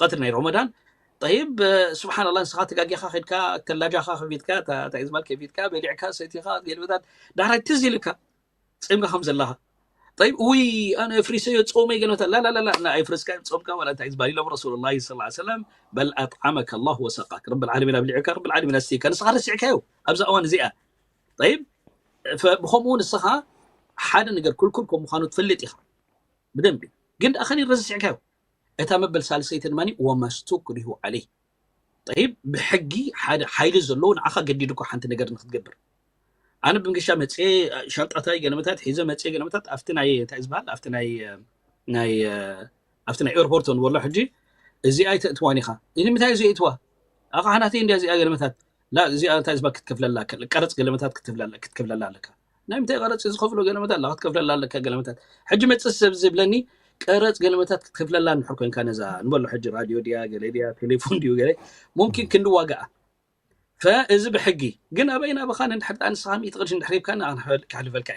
ቀትሪ ናይ ረመዳን طيب ስብሓን ላ ንስኻ ተጋጊኻ ከድካ ተላጃኻ ከፊትካ እንታይ ዝበሃል ከፊትካ በሊዕካ ሰቲኻ ገልበታት ዳሕራይ ትዝ ኢልካ ጸምካ ከም ዘለኻ طيب ውይ ኣነ ፍሪሰዮ ጾመይ ገለመታት ላላላላ እና ኣይፍርስካ ጾምካ ወላ እንታይ ዝበሃል ኢሎም ረሱሉላ ስ ሰለም በል ኣጥዓመከ ላሁ ወሰቃክ ረብል ዓለሚን ኣብሊዕካ ረብል ዓለሚን ኣስቲካ ንስኻ ረሲዕካዮ ኣብዛ እዋን እዚኣ طيب ብኸምኡ ንስኻ ሓደ ነገር ክልኩል ከም ምዃኑ ትፈልጥ ኢኻ ብደንቢ ግን ደኣ ከኒ ረሲዕካዮ እታ መበል ሳልሰይቲ ድማ ወመስቱክሪሁ ዓለይ طيب ብሕጊ ሓደ ሓይሊ ዘለዎ ንዓኻ ገዲዱካ ሓንቲ ነገር ንክትገብር ኣነ ብምግሻ መፅኤ ሻንጣታይ ገለመታት ሒዘ መፅኤ ገለመታት ኣብቲ ናይ እንታይ ዝበሃል ኣብቲ ናይ ናይ ኣብቲ ናይ ኤርፖርት ንበሎ ሕጂ እዚኣ ኣይተእትዋን ኢኻ ንምንታይ እዚ የእትዋ ኣኻ ሓናተይ እንዲያ እዚኣ ገለመታት ላ እዚኣ እንታይ ዝባ ክትከፍለላ ቀረፅ ገለመታት ክትከፍለላ ኣለካ ናይ ምንታይ ቀረፅ ዝኸፍሎ ገለመታት ላ ክትከፍለላ ኣለካ ገለመታት ሕጂ መፅእ ሰብ ዝብለኒ ቀረፅ ገለመታት ክትከፍለላ እንድሕር ኮንካ ነዛ ንበሎ ሕጂ ራድዮ ድያ ገለ ድያ ቴሌፎን ድዩ ገለ ሙምኪን ክንዲ ዋጋኣ ፈእዚ ብሕጊ ግን ኣበይ ናብኻ ንድሕር ጣ ንስኻ ሚእቲ ቅርሺ እንድሕር ሂብካ ክሕልፈልካ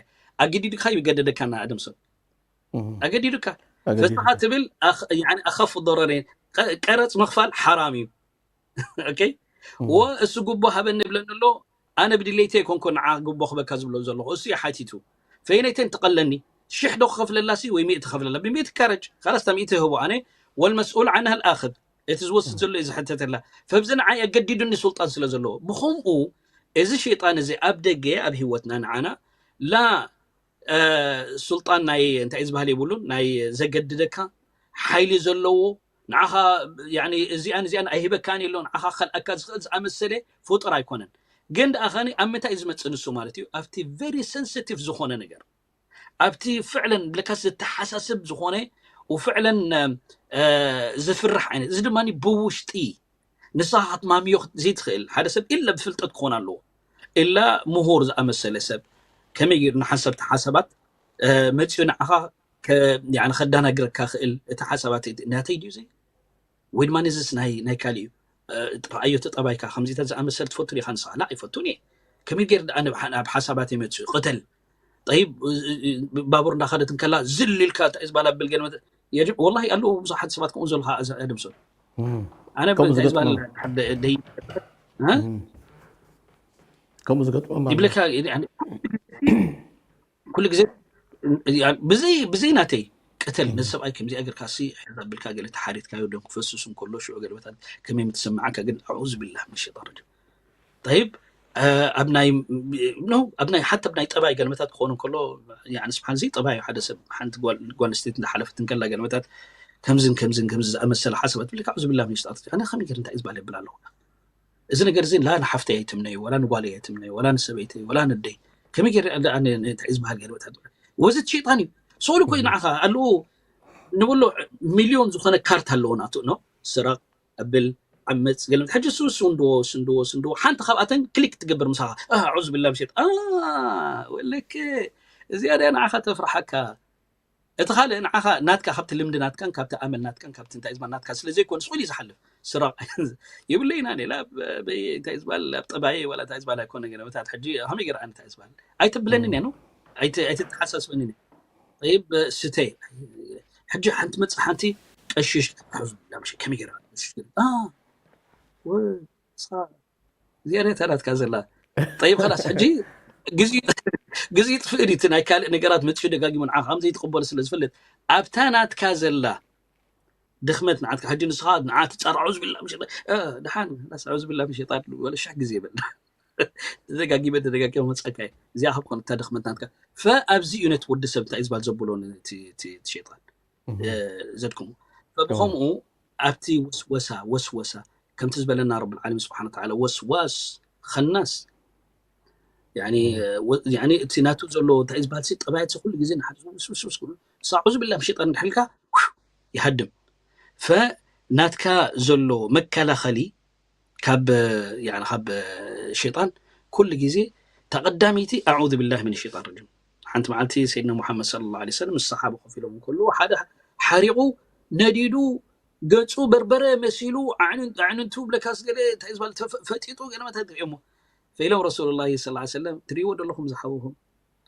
ኣገዲዱካ ይገደደካ ኣደምሶን ኣገዲዱካ ፈስኻ ትብል ኣኸፍ ضرر ቀረፅ ምኽፋል ሓራም እዩ okay ወ እሱ ጉቦ ሃበኒ ይብለኒ ኣሎ ኣነ ብድሌተይ ኮንኮ ንዓ ጉቦ ክበካ ዝብሎ ዘለኹ እሱ እዩ ሓቲቱ ፈይነይተን ትቐለኒ ሽሕ ዶ ክኸፍለላሲ ወይ ሚእቲ ከፍለላ ብሚእቲ ካረጅ ካላስታ ሚእቲ ህቦ ኣነ ወልመስኡል ዓንሃ ልኣኽብ እቲ ዝወስድ ዘሎ እዩ ዝሕተተላ ፈብዚ ንዓይ ኣገዲዱኒ ሱልጣን ስለ ዘለዎ ብኸምኡ እዚ ሸይጣን እዚ ኣብ ደገ ኣብ ህይወትና ንዓና ላ ሱልጣን ናይ እንታይ ዝበሃል የብሉን ናይ ዘገድደካ ሓይሊ ዘለዎ ንዓኻ እዚኣን እዚኣን ኣይህበካን የሎ ንዓኻ ከልኣካ ዝኽእል ዝኣመሰለ ፍጡር ኣይኮነን ግን ደኣ ኸኒ ኣብ ምንታይ እዩ ዝመፅእ ንሱ ማለት እዩ ኣብቲ very sensitive ዝኾነ ነገር ኣብቲ ፍዕለን ብለካ ዝተሓሳስብ ዝኾነ ፍዕለን ዝፍራሕ ዓይነት እዚ ድማ ብውሽጢ ንስኻ ክትማምዮ ዘይትኽእል ሓደ ሰብ ኢለ ብፍልጠት ክኾን ኣለዎ ኢላ ምሁር ዝኣመሰለ ሰብ ከመይ ገይሩ ንሓንሰብቲ ሓሳባት መፂኡ ንዓኻ ከዳናግረካ ክእል እቲ ሓሳባት ናተይ ድዩ ዘይ ወይ ድማ ነዚስ ናይ ናይ ካልእ እዩ ረኣዮ ተጠባይካ ከምዚታት ዝኣመሰል ትፈቱ ዲኻ ንስኻ ላ ኣይፈቱን እየ ከመይ ገይር ደኣ ናብ ሓሳባት ይመፅኡ ቅተል ጠይብ ባቡር እንዳኸደት እንከላ ዝል ኢልካ እንታይ ዝበሃል ኣብል ገለ ወላሂ ኣለዉ ብዙሓት ሰባት ከምኡ ዘለካ ኣደምሶ ኣነ እንታይ ዝበሃል ደይ ከምኡ ዝገጥሞም ይብለካ ኩሉ ግዜ ብዘይ ብዘይ ናተይ ቅተል ነዚ ሰብኣይ ከምዚኣ ገርካ ሲ ሕዛ ብልካ ገለ ተሓሪትካዮ ደም ክፈስሱ እንከሎ ሽዑ ገለበታት ከመይ ምትሰማዓካ ግን ኣዑዝ ቢላህ ምን ሸጣን ረጅም طيب ኣብ ናይ ኖ ኣብ ናይ ሓንቲ ኣብ ናይ ጠባይ ገለመታት ክኾኑ እንከሎ ስብሓን እዚ ጠባይ ሓደ ሰብ ሓንቲ ጓል ስቴት እንዳሓለፈት እንከላ ገለመታት ከምዝን ከምዝን ከምዚ ዝኣመሰለ ሓሳባት ብልካ ኣዑዝ ቢላህ ምን ሸጣን ረጅም ኣነ ከመይ ገር እንታይ ዝበለ ይብል ኣለኹ እዚ ነገር እዚ ላ ንሓፍተይ ኣይትምነዩ ወላ ንጓለይ ኣይትምነዩ ወላ ንሰበይተይ ወላ ንደይ ከመይ ገር እንታይ ዝበሃል ገለመታት ወዚ ሸይጣን እዩ ሰውሉ ኮይ ንዓኻ ኣለዎ ንብሎ ሚልዮን ዝኾነ ካርት ኣለዎ ናቱ ነው ስረቕ ኣብል ዓመፅ ገለ ሕጂ ሱ ስንድዎ ስንድዎ ስንድዎ ሓንቲ ካብኣተን ክሊክ ትገብር ምሳኻ ኣዑዝ ብላ ምሸጥ ወለክ እዚኣ ዲያ ንዓኻ ተፍርሓካ እቲ ካልእ ንዓኻ ናትካ ካብቲ ልምዲ ናትካን ካብቲ ኣመል ናትካን ካብቲ እንታይ ዝባል ናትካ ስለ ዘይኮን ስቑል እዩ ዝሓልፍ ስራቕ ይብለይ ኢና ሌላ እንታይ ዝበሃል ኣብ ጠባየ ወላ እንታይ ዝበሃል ኣይኮነ ገለመታት ሕጂ ከመይ ገይረ እንታይ ዝበሃል ኣይተብለንን እያ ነው ኣይተተሓሳስበንን እያ ይብ ስተ ሕጂ ሓንቲ መፅእ ሓንቲ ቀሽሽ ከመይ ገይረ እዚኣ ናይ ተላትካ ዘላ ጠይብ ከላስ ሕጂ ግዜ ጥፍእ ድቲ ናይ ካልእ ነገራት መፅኡ ደጋጊሙ ንዓ ከም ዘይትቕበሉ ስለ ዝፈልጥ ኣብታ ናትካ ዘላ ድኽመት ንዓትካ ሕጂ ንስኻ ንዓ ትፃር ኣዑዝ ቢላ ምሸጣ ድሓን ላስ ኣዑዝ ቢላ ምሸጣ ወለ ሽሕ ግዜ ይበል ደጋጊመ ደጋጊመ መፀካ እዩ። እዚኣ ካብ ኮነ እታ ድኽመት ናትካ። ፈኣብዚ እዩ ነቲ ወዲ ሰብ እንታይ እዩ ዝበሃል ዘብሎ ን-፣ እቲ፣ እቲ፣ እቲ ሸይጣን፣ እ፣ ዘድክሞ። ፈብኸምኡ ኣብቲ ወስወሳ፣ ወስወሳ፣ ከምቲ ዝበለና ረብል ዓለሚን ስብሓነ ወተዓላ፣ ወስዋስ ኸናስ፣ ያኒ፣ ወ-፣ ያኒ እቲ ናቱ ዘሎ እንታይ እዩ ዝበሃል ሲ፣ ጠባያት ሲ ኩሉ ግዜ ንሓድሱ ውስውስ ክብሉ፣ ኣዑዙ ቢላህ ምን ሸይጣን እንድሕልካ ይሃድም። ፈናትካ ዘሎ መከላኸሊ ካብ፣ ያኒ፣ ካብ ሸይጣን ኩሉ ግዜ ተቐዳሚቲ ኣዑዙ ቢላህ ምን ሸይጣን ረጂም። ሓንቲ መዓልቲ ሰይድና ሙሓመድ ሰለላሁ ዐለይሂ ወሰለም ምስ ሰሓባ ኮፍ ኢሎም እንከለዉ ሓደ ሓሪቑ ነዲዱ ገጹ በርበረ መሲሉ ኣዕን-፣ ኣዕንንቱ ብለካስ ገለ እንታይ ዝበሃል ተፈ-፣ ፈጢጡ ገለ መታት ርእዮሞ። ፈኢሎም ረሱሉላሂ ሰለላሁ ዐለይሂ ወሰለም፣ "ትርእይዎ ዶ ኣለኹም ዝሓወኹም?"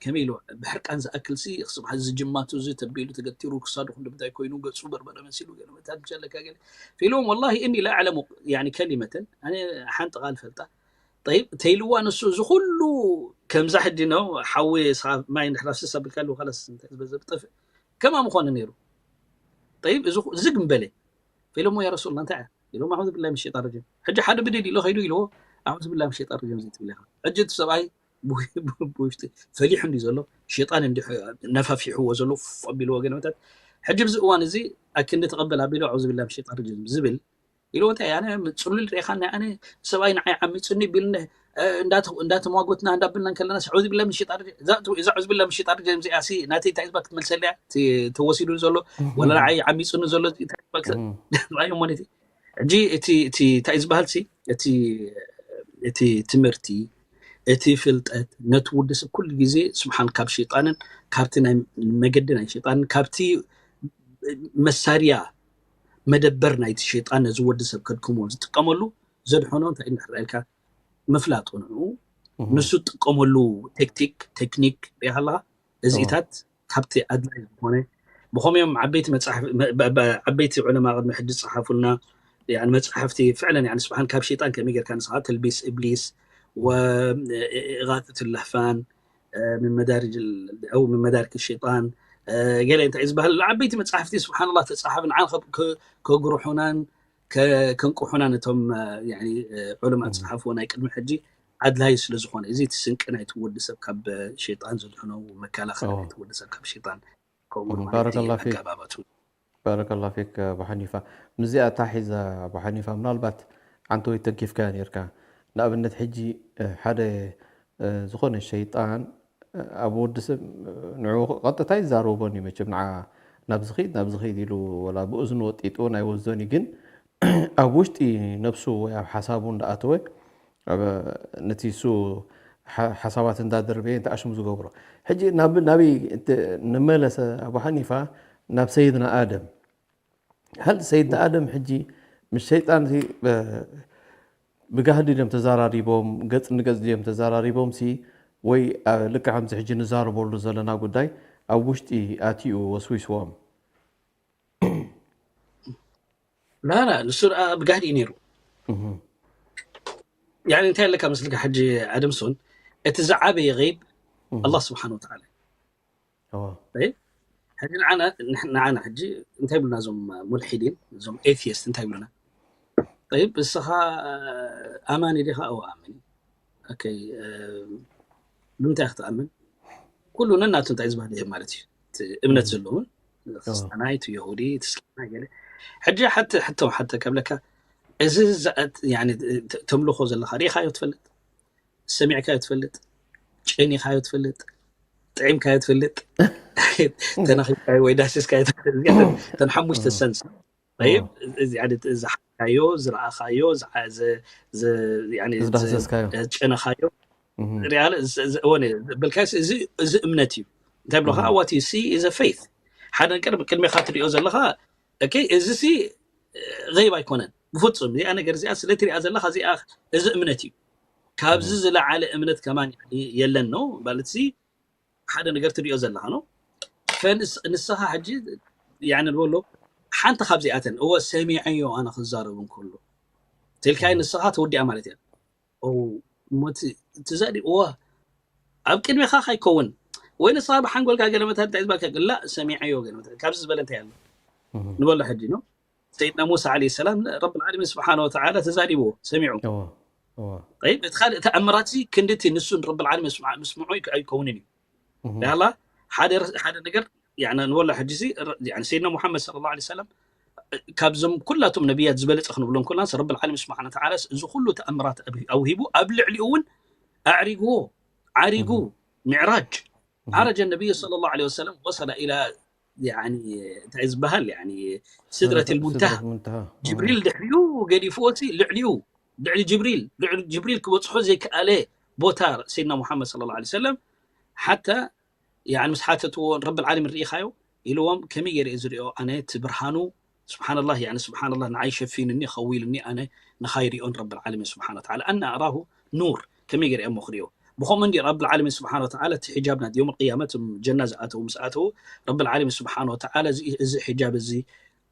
ከመይ ኢሉ ብሕርቃን ዝኣክል ሲ፣ ክስብ ዝጅማቱ እዚ ተቢሉ ተገቲሩ ክሳዱ ክንዲ ምንታይ ኮይኑ ገጹ በርበረ መሲሉ ገለ መታት ምሸለካ ገለ። ፈኢሎም፣ "ወላሂ እኒ ላ ኣዕለሙ፣ ያኒ፣ ከሊመተን፣ ኣነ ሓንቲ ቃል ፈልጣ። ጠይብ፣ ተይልዋ ንሱ እዚ ኩሉ ከምዛ ሕጂ ነው፣ ሓዊ ስኻ ማይ እንድሕር ኣፍስስ ኣቢልካሉ፣ ኸላስ፣ እንታይ ዝበዘብ ጠፍእ። ከማ ምኾነ ነይሩ። ጠይብ፣ እዚ ኩ-፣ ዝግ ምበለ። ፈኢሎሞ፣ ያ ረሱሉላህ፣ እንታይ እያ?" ኢሎም፣ "ኣዑዙ ቢላሂ ምን ሸይጣን ረጂም። ሕጂ ሓደ ብድድ ኢሎ ከይዱ ኢልዎ፣ ኣዑዙ ቢላሂ ምን ሸይጣን ረጂም ዘይትብል ኢኻ?" ሕጂ እቲ ሰብኣይ ብው-፣ ብውሽጢ ፈሊሑ እንዲ ዘሎ፣ ሸይጣን እንዲ ነፋፊሕዎ ዘሎ፣ ፍ-፣ ኣቢልዎ ገለ መታት። ሕጂ ኣብዚ እዋን እዚ፣ ኣክንዲ ተቐበል ኣቢሉ፣ "ኣዑዙ ቢላሂ ምን ሸይጣን ረጂም" ዝብል ኢልዎ፣ እንታይ፣ ኣነ ጽሉል ርኢኻኒ፣ ኣነ ሰብኣይ ንዓይ ዓሚጹኒ ቢልኒ፣ እ፣ እንዳተ-፣ እንዳተሟጎትና እንዳብልና እንከለና፣ ኣዑዙ ቢላሂ ምን ሸይጣን ረጂም፣ እዛ፣ እዛ ኣዑዙ ቢላሂ ምን ሸይጣን ረጂም እዚኣ ሲ፣ ናተይ እንታይ ዝበሃል ክትመልሰለያ? እቲ ተወሲዱ ዘሎ፣ ወላ ንዓይ ዓሚጹኒ ዘሎ፣ እንታይ ዝበሃል ክት-፣ እም። ራእዮም ማለት እዩ። ሕጂ እቲ፣ እቲ እንታይ ዝበሃል ሲ፣ እቲ፣ እቲ ትምህርቲ፣ እቲ ፍልጠት፣ ነቲ ወዲ ሰብ ኩሉ ግዜ ስብሓን ካብ ሸይጣንን ካብቲ ናይ መገዲ ናይ ሸይጣንን ካብቲ መሳርያ መደበር ናይቲ ሸይጣን ነዚ ወዲ ሰብ ከድክሞ ዝጥቀመሉ ዘድሕኖ እንታይ እንድሕር ኢልካ ምፍላጡ ንዑ እህ። ንሱ ዝጥቀመሉ ቴክቲክ፣ ቴክኒክ ሪኢኻ ኣለኻ? እዚታት ካብቲ ኣድላይ ዝኾነ ብኸምኦም ዓበይቲ መጽሓፍ-፣ መ-፣ በ-፣ በ-፣ ዓበይቲ ዑለማ ቅድሚ ሕጂ ዝጸሓፉልና፣ ያኒ፣ መጽሓፍቲ ፍዕለን፣ ያኒ፣ ስብሓን ካብ ሸይጣን ከመይ ጌርካ ንስኻ ተልቢስ እብሊስ ወ-፣ ኢጋተቱ ለህፋን፣ እ፣ ምን መዳርጅ ል-፣ ኣው ምን መዳሪክ ሸይጣን፣ እ፣ ገለ እንታይ እዩ ዝበሃል? ዓበይቲ መጽሓፍቲ ስብሓንላህ ተጻሓፉ ንዓን ከ-፣ ከ-፣ ከጉርሑናን ከ-፣ ከንቅሑናን እቶም፣ እ፣ ያኒ፣ እ፣ ዑለማ እም። ዝጸሓፍዎ ናይ ቅድሚ ሕጂ ኣድላይ ስለ ዝኾነ፣ እዚ እቲ ስንቂ ናይቲ ወዲ ሰብ ካብ ሸይጣን ዘድሕኖ፣ መከላኸሊ ኦ። ናይቲ ወዲ ሰብ ካብ ሸይጣን፣ ከምኡ እም፣ ማለት ባረከላህ ፊክ። ኣገባባቱ። ባረከላህ ፊክ፣ ኣቡ ሓኒፋ። ምስዚኣ ኣታሒዛ፣ ኣቡ ሓኒፋ፣ ምናልባት ዓንተወይ ተንኪፍካያ ነይርካ። ንኣብነት፣ ሕጂ፣ እ፣ ሓደ፣ እ፣ ዝኾነ ሸይጣን፣ እ፣ ኣብ ወዲ ሰብ፣ እ፣ ንዕኡ ቀጥታ ይዛረቦን እዩ። መቸም፣ ንዓ ናብዚ ኺድ፣ ናብዚ ኺድ ኢሉ፣ ወላ ብእዝኑ ወጢጡ ናይ ወስዶን እዩ። ግን ኣብ ውሽጢ ነብሱ ወይ ኣብ ሓሳቡ እንዳኣተወ፣ ኣብ፣ ነቲ እሱ ሓ-፣ ሓሳባት እንዳደርበየ፣ እንተ ኣሽሙ ዝገብሮ። ሕጂ ናብ፣ ናበይ እንተ ንመለሰ፣ ኣቡ ሓኒፋ፣ ናብ ሰይድና ኣደም። ሃል ሰይድና ኣደም ሕጂ ምስ ሸይጣን ሲ፣ ብ-፣ ብጋህዲ ድዮም ተዘራሪቦም፣ ገጽ ንገጽ ድዮም ተዘራሪቦም ሲ፣ ወይ፣ ኣ፣ ልክዕ ከምዚ ሕጂ ንዛረበሉ ዘለና ጉዳይ ኣብ ውሽጢ ኣትዩ ወስዊስዎም? ላ፣ ላ፣ ንሱ ደኣ ብጋህዲ እዩ ነይሩ። እህ። ያኒ እንታይ ኣለካ መስልካ ሕጂ ኣደምሶን፣ እቲ ዝዓበየ ገይብ እህ። ኣላህ ስብሓን ወተዓላ። እዋ። ጠይብ፣ ሕጂ ንዓና፣ ንሕ-፣ ንዓና ሕጂ እንታይ ይብሉና እዞም ሙልሒዲን፣ እዞም ኤቲስት እንታይ ይብሉና? ጠይብ፣ እስኻ ኣማኒ ዲኻ? እወ፣ ኣምን። ኦኬ፣ እ፣ ብምንታይ ክትኣምን? ኩሉ ነናቱ እንታይ ዝበሃል ይህብ ማለት እዩ። እቲ እምነት እም። ዘለውን፣ እም። ክርስትያናይ፣ እቲ የሁዲ፣ እቲ እስልምና፣ ገለ። ሕጂ ሓቲ-፣ ሕቶ ሓተ ከብለካ፣ እዚ ዘ-፣ ያኒ፣ ተ-፣ ተምልኾ ዘለኻ ርኢኻዮ ትፈልጥ? ሰሚዕካዮ ትፈልጥ? ጨኒኻዮ ትፈልጥ? ጥዒምካዮ ትፈልጥ? ተነኺፍካዮ ወይ ዳሲስካዮ ትፈልጥ? እዚኣተን፣ እተን ሓሙሽተ እም። ሰንስ። ጠይብ፣ ኦ። እዚ፣ ያኒ፣ ዝሓዝካዮ፣ ዝረኣኻዮ፣ ዝዓ-፣ ዝ-፣ ዝ-፣ ያኒ፣ ዝ-፣ ዝዳህሰስካዮ። ዝጨነኻዮ፣ እህ። ሪኣለ፣ ዝ-፣ ዝ-፣ ወነ፣ በልካዮስ፣ እዚ፣ እዚ እምነት እዩ። እንታይ ብሎኻ? እህ። What you see is a faith። ሓደ ቅድሚ-፣ ቅድሜኻ ትሪኦ ዘለኻ፣ ኦኬ፣ እዚ ሲ፣ ገይብ ኣይኮነን። ብፍጹም፣ እዚኣ ነገር እዚኣ ስለ ትሪኣ ዘለኻ፣ እዚኣ፣ እዚ እምነት እዩ። ካብዚ እህ። ዝለዓለ እምነት ከማን፣ ያኒ፣ የለን ነው። ማለት ሲ፣ ሓደ ነገር ትሪኦ ዘለኻ ነው። ፈንስ-፣ ንስኻ ሕጂ፣ ያኒ፣ ንበሎ፣ ሓንቲ ካብዚኣተን፣ እወ፣ ሰሚዐዮ ኣነ ክዛረብ እንከሎ፣ ተልካዮ እህ። ንስኻ ተወዲኣ ማለት እያ። ኦ፣ እሞ እቲ፣ እቲ ዘዲ-፣ እወ፣ ኣብ ቅድሜኻ ከይከውን፣ ወይ ንስኻ ብሓንጎልካ ገለ መታት እንታይ ዝበልካ፣ ላ፣ ሰሚዐዮ ገለ መታት፣ ካብዚ ዝበለ እንታይ ኣሎ? እህ። ንበሎ ሕጂ ነው። ሰይድና ሙሳ ዓለይሂ ሰላም፣ ረብል ዓለሚን ስብሓነ ወተዓላ ተዛሪብዎ፣ ሰሚዑ። እወ። ጠይብ፣ እቲ ካልእ ተኣምራት እዚ ክንድቲ ንሱን ረብል ዓለሚን ምስምዑ ኣይከውንን እዩ። ያላ ሓደ ነገር ንበሎ ሕጂ እዚ ሰይድና ሙሓመድ ሰለላሁ ዐለይሂ ወሰለም ካብዞም ኩላቶም ነቢያት ዝበለፀ ክንብሎም ከለና ረብል ዓለሚን ስብሓነ ወተዓላ እዚ ኩሉ ተኣምራት ኣውሂቡ ኣብ ልዕሊኡ እውን ኣዕሪግዎ ዓሪጉ ሚዕራጅ ዓረጀ ነቢይ ሰለላሁ ዐለይሂ ወሰለም ወሰለ ኢላ እንታይ ዝበሃል ስድረት ልሙንተሃ ጅብሪል ድሕሪኡ ገዲፍዎ ልዕሊኡ ልዕሊ ጅብሪል ልዕሊ ጅብሪል ክበፅሖ ዘይከኣለ ቦታ ሰይድና ሙሓመድ ሰለላሁ ዐለይሂ ወሰለም ሓታ ምስ ሓተትዎ ረብል ዓለሚን ርኢኻዮ ኢልዎም ከመይ ገይረ እየ ዝሪኦ ኣነ እቲ ብርሃኑ ስብሓንላህ ስብሓንላህ ንዓይ ሸፊኑኒ ከዊሉኒ ኣነ ንኻይሪኦን ረብል ዓለሚን ስብሓን ወተዓላ ኣና ኣራሁ ኑር ከመይ ገይረ እሞ ክሪኦ ብኸምኡ እንዲ ረብል ዓለሚን ስብሓን ወተዓላ እቲ ሒጃብ ናት የውም ቅያመት ጀና ዝኣተው ምስ ኣተው ረብል ዓለሚን ስብሓን ወተዓላ እዚ ሒጃብ እዚ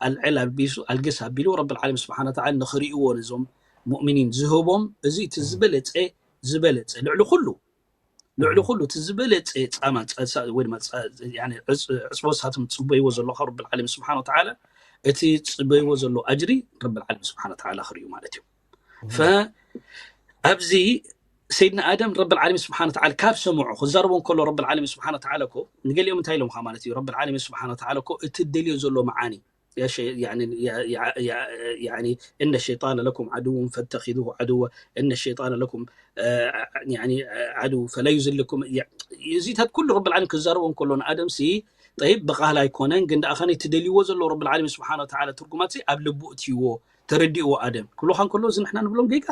ኣልዕል ኣልቢሱ ኣልግስ ኣቢሉ ረብል ዓለሚን ስብሓን ወተዓላ ንኽሪእዎ ነዞም ሙእሚኒን ዝህቦም እዚ እቲ ዝበለፀ ዝበለፀ ልዕሊ ኩሉ ልዕሊ ኩሉ እቲ ዝበለፀ ፃማ ወይ ድማ ዕፅቦ ሳቶም ፅበይዎ ዘሎ ካብ ረብል ዓለሚን ስብሓን ወተዓላ እቲ ፅበይዎ ዘሎ ኣጅሪ ረብል ዓለሚን ስብሓን ወተዓላ ክርእዩ ማለት እዩ ኣብዚ ሰይድና ኣደም ረብል ዓለሚን ስብሓን ወተዓላ ካብ ሰምዖ ክዛረቦ እንከሎ ረብል ዓለሚን ስብሓን ወተዓላ እኮ ንገሊኦም እንታይ ኢሎምካ ማለት እዩ ረብል ዓለሚን ስብሓን ወተዓላ እኮ እቲ ደልዮ ዘሎ መዓኒ إن الشيطان لكم عدو فاتخذوه عدوا إن الشيطان لكم عدو فلا يزلكم እዚታት ኩሉ ረብል ዓለሚን ክዛረቦ እንከሎ ንኣደም ሲ ጠይብ ብቃል ኣይኮነን ግን ደኣ ከነ ትደልይዎ ዘሎ ረብል ዓለሚን ስብሓን ወተዓላ ትርጉማት ኣብ ልቡ እትይዎ ተረዲእዎ ኣደም ክብሉካ እንከሎ እዚ ንሕና ንብሎም ጌጋ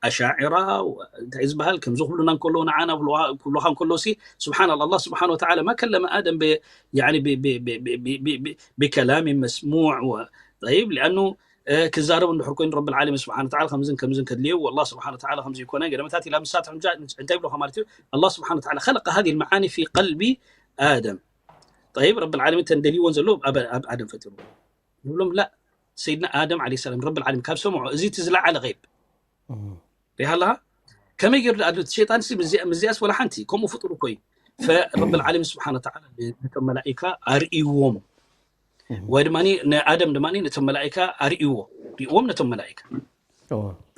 ኣሻዕራ እንታይ ዝበሃል ከምዚ ክብሉና እንከሎ ንዓና ክብሉካ እንከሎ ሲ ስብሓን ኣላ ስብሓን ወተዓላ ማ ከለመ ኣደም ብከላም መስሙዕ طيب لأنه ክዛረብ እንድሕር ኮይኑ ረብል ዓለሚን ስብሓን ወተዓላ ከምዝን ከምዝን ከድልየው والله سبحانه وتعالى ከምዚ ይኮነ ገለመታት ኢላ ምሳት እንታይ ብሎካ ማለት እዩ الله سبحانه وتعالى خلق هذه المعاني في قلب آدم طيب ረብል ዓለሚን ተንደልይዎን ዘሎ ኣብ ኣደም ፈጢሩ ንብሎም ላ ሰይድና ኣደም ዓለ ሰላም ረብል ዓለሚን ካብ ሰምዖ እዚ እቲ ዝለዓለ غيب ሪሃ ኣለኻ ከመይ ገይሩ ደኣ እቲ ሸይጣን ሲ ምዚኣስ ወላ ሓንቲ ከምኡ ፍጡር እኮ እዩ ፈረብል ዓለሚን ስብሓን ወተዓላ ነቶም መላኢካ ኣርእይዎም ወይ ድማ ንኣደም ድማ ነቶም መላኢካ ኣርእይዎ ርእዎም ነቶም መላኢካ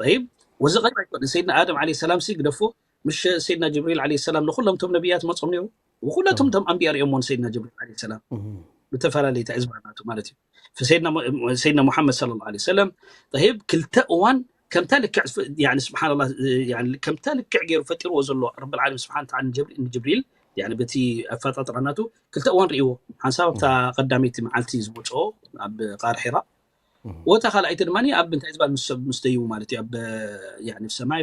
طيب ወዚ غيب ኣይኮነ ሰይድና ኣደም ዓለ ሰላም ሲ ግደፎ ምሽ ሰይድና ጅብሪል ዓለ ሰላም ንኩሎም ቶም ነቢያት መጾም ነይሩ ወኩላቶም ቶም ኣንቢያ ሪኦሞ ንሰይድና ጅብሪል ዓለ ሰላም ብተፈላለየ ተዕዝባ ናቱ ማለት እዩ ሰይድና ሙሓመድ صلى الله عليه وسلم طيب ክልተ እዋን ከምታ ልክዕ ስብሓንላ ከምታ ልክዕ ገይሩ ፈጢርዎ ዘሎ ረብል ዓለም ስብሓን ተዓላ ንጅብሪል በቲ ኣፈጣጥራ ናቱ ክልተ እዋን ርእይዎ ሓንሳብ ኣብታ ቀዳመይቲ መዓልቲ ዝወፅኦ ኣብ ቃር ሒራ ወታ ካልኣይቲ ድማ ኣብ እንታይ ዝበሃል ምስ ሰብ ምስ ደይቡ ማለት እዩ ኣብ ሰማይ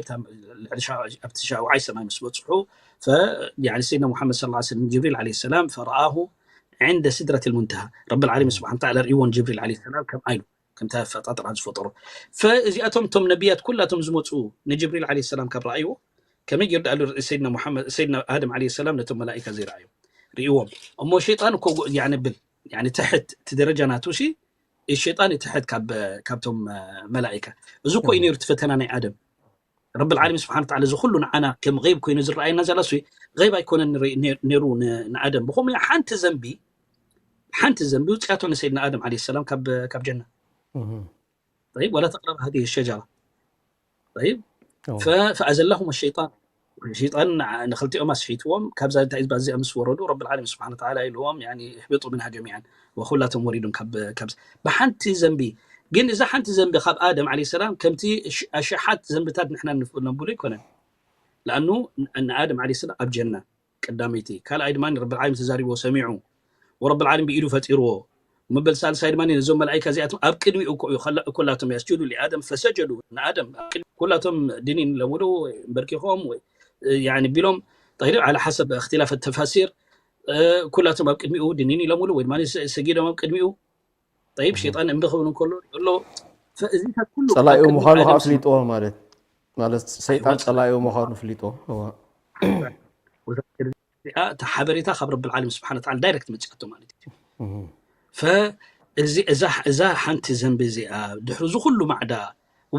ኣብቲ ሻውዓይ ሰማይ ምስ በፅሑ ሰይድና ሙሓመድ صلى الله عليه وسلم ጅብሪል ዓለ ሰላም فرآه عند سدرة المنتهى ረብል ዓለሚን ስብሓን ተዓላ ርእይዎን ጅብሪል ዓለ ሰላም ከም ኣይሉ ከምቲ ኣፈጣጥራ ዝፈጠሮ ፈእዚኣቶም እቶም ነቢያት ኩላቶም ዝመፁ ንጅብሪል ዓለ ሰላም ካብ ረኣይዎ ከመይ ገይሩ ደኣ ሰይድና ሙሓመድ ሰይድና ኣደም ዓለ ሰላም ነቶም መላኢካ ዘይረኣዮም ርእይዎም እሞ ሸይጣን እኮ ያንብል ያኒ ትሕት እቲ ደረጃ ናቱ ሲ ሸይጣን እዩ ትሕት ካብ ካብቶም መላኢካ እዚ እኮ እዩ ነይሩ እቲ ፈተና ናይ ኣደም ረብል ዓለሚን ስብሓን ተዓላ እዚ ኩሉ ንዓና ከም غيب ኮይኑ ዝረኣየና ዘላ ሲ غيب ኣይኮነን ነይሩ ንኣደም ብኸምኡ ሓንቲ ዘንቢ ሓንቲ ዘንቢ ውፅያቶ ንሰይድና ኣደም ዓለ ሰላም ካብ ጀና طيب ولا تقرب هذه الشجرة طيب فأزلهما الشيطان ሸይጣን ንክልቲኦም ኣስሒትዎም ካብዛ እንታይ ህዝባ እዚኣ ምስ ወረዱ ረብል ዓለሚን ስብሓን ተዓላ ኢልዎም اهبطوا منها جميعا ወኩላቶም ወሪዶም ካብ ብሓንቲ ዘንቢ ግን እዛ ሓንቲ ዘንቢ ካብ ኣደም ዓለ ሰላም ከምቲ ኣሽሓት ዘንብታት ንሕና ነንብሎ ኣይኮነን ለኣኑ ንኣደም ዓለ ሰላም ኣብ ጀና ቀዳመይቲ ካልኣይ ድማ ረብል ዓለሚን ተዛሪብዎ ሰሚዑ ወረብል ዓለሚን ብኢዱ ፈጢርዎ መበል ሳልሳይ ድማ ነዞም መላኢካ እዚኣቶም ኣብ ቅድሚኡ እኮ እዩ ኩላቶም ያስጁዱ ሊኣደም ፈሰጀዱ ንኣደም ኩላቶም ድኒን ለሙሉ በርኪኾም ወይ ቢሎም على حسب اختلاف التفاسير ኩላቶም ኣብ ቅድሚኡ ድኒን ኢሎምሉ ወይ ድማ ሰጊዶም ኣብ ቅድሚኡ طيب ሸይጣን እምቢ ክብል እንከሎ ኣሎ እዚታት ኩሉ ጸላኢኡ ምዃኑ ከዓ ኣፍሊጥዎ ማለት ማለት ሰይጣን ጸላኢኡ ምዃኑ ፍሊጥዎ እዚኣ እታ ሓበሬታ ካብ ረብል ዓለም ስብሓን ተዓላ ዳይረክት መፅኣቶ ማለት እዩ ፈእዚ እዛ ሓንቲ ዘንቢ እዚኣ ድሕሪ እዚ ኩሉ ማዕዳ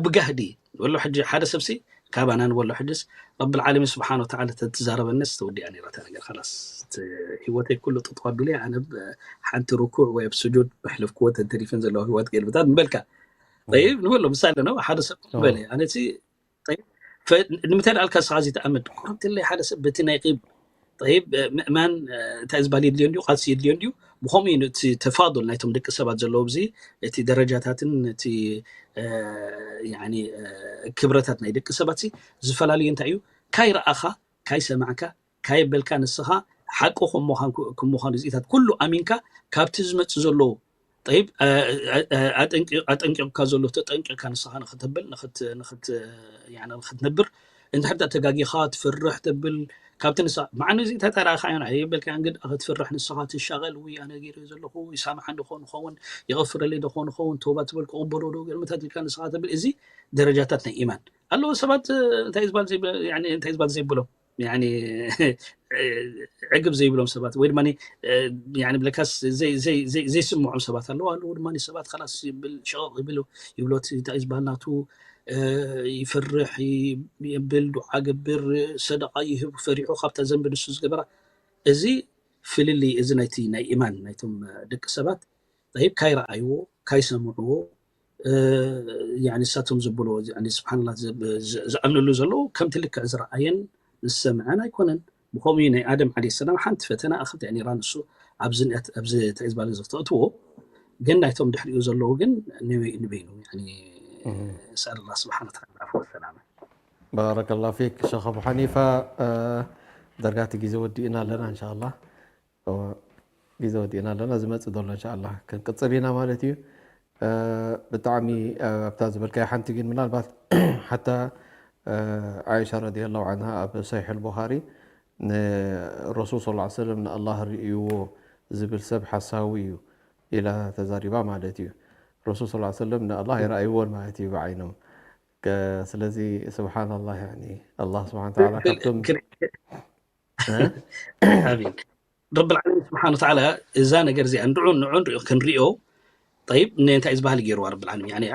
ብጋህዲ ወሎ ሕጂ ሓደ ሰብሲ ካባና ንበሎ ሕጅስ ረብል ዓለሚን ስብሓን ወተዓላ ተትዛረበነስ ተወዲኣ ነይራ እታ ነገር ኸላስ ህይወተይ ኩሉ ጥጥዋ ቢለ ኣነ ሓንቲ ርኩዕ ወይ ኣብ ስጁድ መሕለፍክዎ ተንተሪፈን ዘለዋ ህይወት ገልብታት ንበልካ ጠይብ ንበሎ ምሳሌ ነው ሓደ ሰብ በለ ኣነቲ ጠይብ ንምታይ ደኣልካ ንስኻ እዚ ተኣምን ቁርብትለይ ሓደ ሰብ በቲ ናይ ቂብ ጠይብ ምእማን እንታይ ዝበሃል የድልዮ እንድዩ ቃልሲ የድልዮ እንድዩ። ብኸምኡ እዩ እቲ ተፋضል ናይቶም ደቂ ሰባት ዘለዎ ብዚ እቲ ደረጃታትን እቲ ክብረታት ናይ ደቂ ሰባት ዝፈላለዩ እንታይ እዩ? ካይ ረኣኻ፣ ካይ ሰማዕካ፣ ካይ በልካ ንስኻ ሓቂ ከም ምዃኑ እዚታት ኩሉ ኣሚንካ ካብቲ ዝመፅእ ዘሎ ጠይብ ኣጠንቂቕካ ዘሎ ተጠንቂቕካ ንስኻ ንክትብል ንክትነብር እንድሕር ተጋጊኻ ትፍርሕ ትብል ካብቲ ንስኻ መዓነ እዚ ተተረኣኻዮን ኣይበልካዮን ግን ክትፍርሕ ንስኻ ትሻቐል ውይ ኣነ ገይረ ዘለኹ ይሳምሓ እንደኾን ኸውን ይቕፍረለይ ደኾን ኸውን ተውባ ትብል ክቕበሎ ዶ ገርምታት ኢልካ ንስኻ ትብል እዚ ደረጃታት ናይ ኢማን ኣለዎ ሰባት እንታይ ዝበሃል ዘይብሎም ዕግብ ዘይብሎም ሰባት ወይ ድማ ብለካስ ዘይስምዖም ሰባት ኣለዉ ኣለዉ ድማ ሰባት ካላስ ይብል ሸቕ ይብል ይብሎ እንታይ ዝበሃል ናቱ ይፈርሕ የብል ዱዓ ገብር ሰደቃ ይህብ ፈሪሑ ካብታ ዘንቢ ንሱ ዝገበራ እዚ ፍልልይ እዚ ናይቲ ናይ ኢማን ናይቶም ደቂ ሰባት ይብ ካይረኣይዎ ካይሰምዕዎ ንሳቶም ዝብልዎ ስብሓንላ ዝኣምንሉ ዘለዉ ከምቲ ልክዕ ዝረኣየን ዝሰምዐን ኣይኮነን። ብኸምኡ ናይ ኣደም ዓለ ሰላም ሓንቲ ፈተና ኣኽልተ ኔራ ንሱ ኣብዚ ትዕዝባለ ዝተእትዎ ግን ናይቶም ድሕሪኡ ዘለዉ ግን ንበይኑ ንበይኑ ሰኣል ስብሓን ወሰላም። ባረከላ ፊክ ሸኽ ኣቡ ሓኒፋ። ደርጋቲ ግዜ ወዲእና ኣለና እንሻላ ግዜ ወዲእና ኣለና ዝመፅእ ዘሎ እንሻላ ክንቅፅል ኢና ማለት እዩ። ብጣዕሚ ኣብታ ዝበልካዮ ሓንቲ ግን ምናልባት ሓታ ዓይሻ ረዲየላሁ ዓንሃ ኣብ ሰሒሕ ኣልቡኻሪ ንረሱል ስ ሰለም ንኣላህ ርእይዎ ዝብል ሰብ ሓሳዊ እዩ ኢላ ተዛሪባ ማለት እዩ። ረሱል ስ ሰለም ንኣላህ ይረኣይዎን ማለት እዩ ብዓይኖም። ስለዚ ስብሓን ኣላህ ኣላህ ስብሓን ተዓላ ካብቶም ኣሚን። ረቢ ልዓለሚን ስብሓን ወተዓላ እዛ ነገር እዚኣ ንዑ ንዑ ንሪኦ ክንሪኦ ጠይብ እንታይ ዝበሃል ገይርዋ ረቢ ልዓለሚን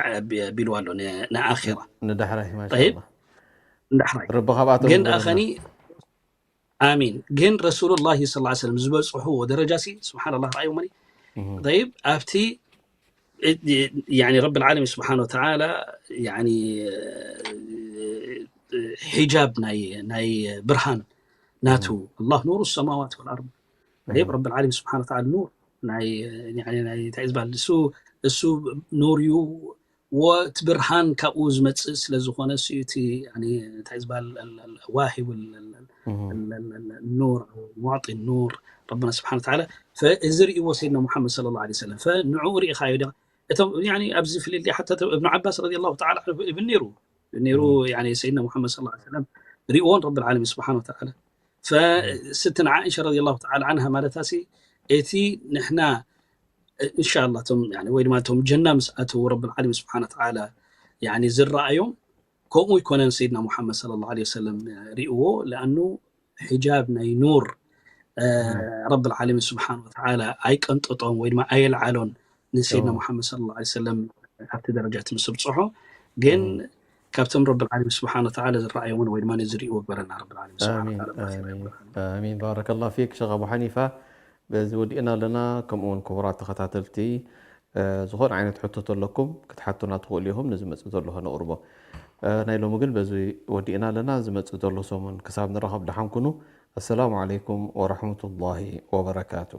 ቢልዋ ኣሎ ንኣኼራ ንዳሕራይ ማሻላ ንዳሕራይ ረቢ ካብኣቶም ግን ይግበረና። ኣኸኒ ኣሚን ግን ረሱሉላሂ ስ ሰለም ዝበፅሕዎ ደረጃ ሲ ስብሓንላ ረኣይዎኒ ጠይብ ኣብቲ ረቢ ልዓለሚን ስብሓን ወተዓላ ሒጃብ ናይ ብርሃን ናቱ ኣላህ ኑሩ ሰማዋት ወልኣርድ ይብ ረቢ ልዓለሚን ስብሓን ወተዓላ ኑር እንታይ ዝበሃል እሱ እሱ ኑር እዩ ወቲ ብርሃን ካብኡ ዝመፅእ ስለ ዝኾነ እቲ እንታይ ዝበሃል ዋሂብ ኑር ሙዕጢ ኑር ረብና ስብሓን ወተዓላ እዚ ርእይዎ ሰይድና ሙሓመድ ስለ ላ ሰለም ንዕኡ ርኢኻዮ ዲኻ እቶም ኣብዚ ፍልልይ ሓታ እብኑ ዓባስ ረዲ ላሁ ተዓላ ዕንሁ እብል ነይሩ ነይሩ ሰይድና ሙሓመድ ስለ ላ ሰለም ርእዎን ረቢ ልዓለሚን ስብሓን ወተዓላ ፈስትን ዓኢሻ ረዲ ላሁ ተዓላ ዓንሃ ማለታ ሲ እቲ ንሕና እንሻላ እቶም ወይ ድማ እቶም ጀና ምስ ኣተዉ ረቢ ልዓለሚን ስብሓን ወተዓላ ዝረኣዮም ከምኡ ይኮነን ሰይድና ሙሓመድ ስለ ላ ሰለም ርእዎ ለኣኑ ሒጃብ ናይ ኑር ረቢ ልዓለሚን ስብሓን ወተዓላ ኣይቀንጠጦም ወይ ድማ ኣየልዓሎን ንሰይድና ሙሓመድ ስለ ላ ሰለም ኣብቲ ደረጃ እቲ ምስ ብፅሖ ግን ካብቶም ረቢ ልዓለሚን ስብሓን ወተዓላ ዝረኣዮምን ወይ ድማ ዝርእዎ ግበረና ረቢ ልዓለሚን ስብሓን ወተዓላ ኣሚን ባረከላ ፊክ ሸኽ ኣቡ ሓኒፋ በዚ ወዲእና ኣለና። ከምኡ እውን ክቡራት ተኸታተልቲ ዝኾነ ዓይነት ሕቶ ተለኩም ክትሓቱና ትኽእሉ ኢኹም ንዝመፅእ ዘሎ ከነቕርቦ። ናይ ሎሚ ግን በዚ ወዲእና ኣለና። ዝመፅእ ዘሎ ሰሙን ክሳብ ንራኸብ ደሓን ኩኑ። ኣሰላሙ ዓለይኩም ወረሕመቱላሂ ወበረካቱ።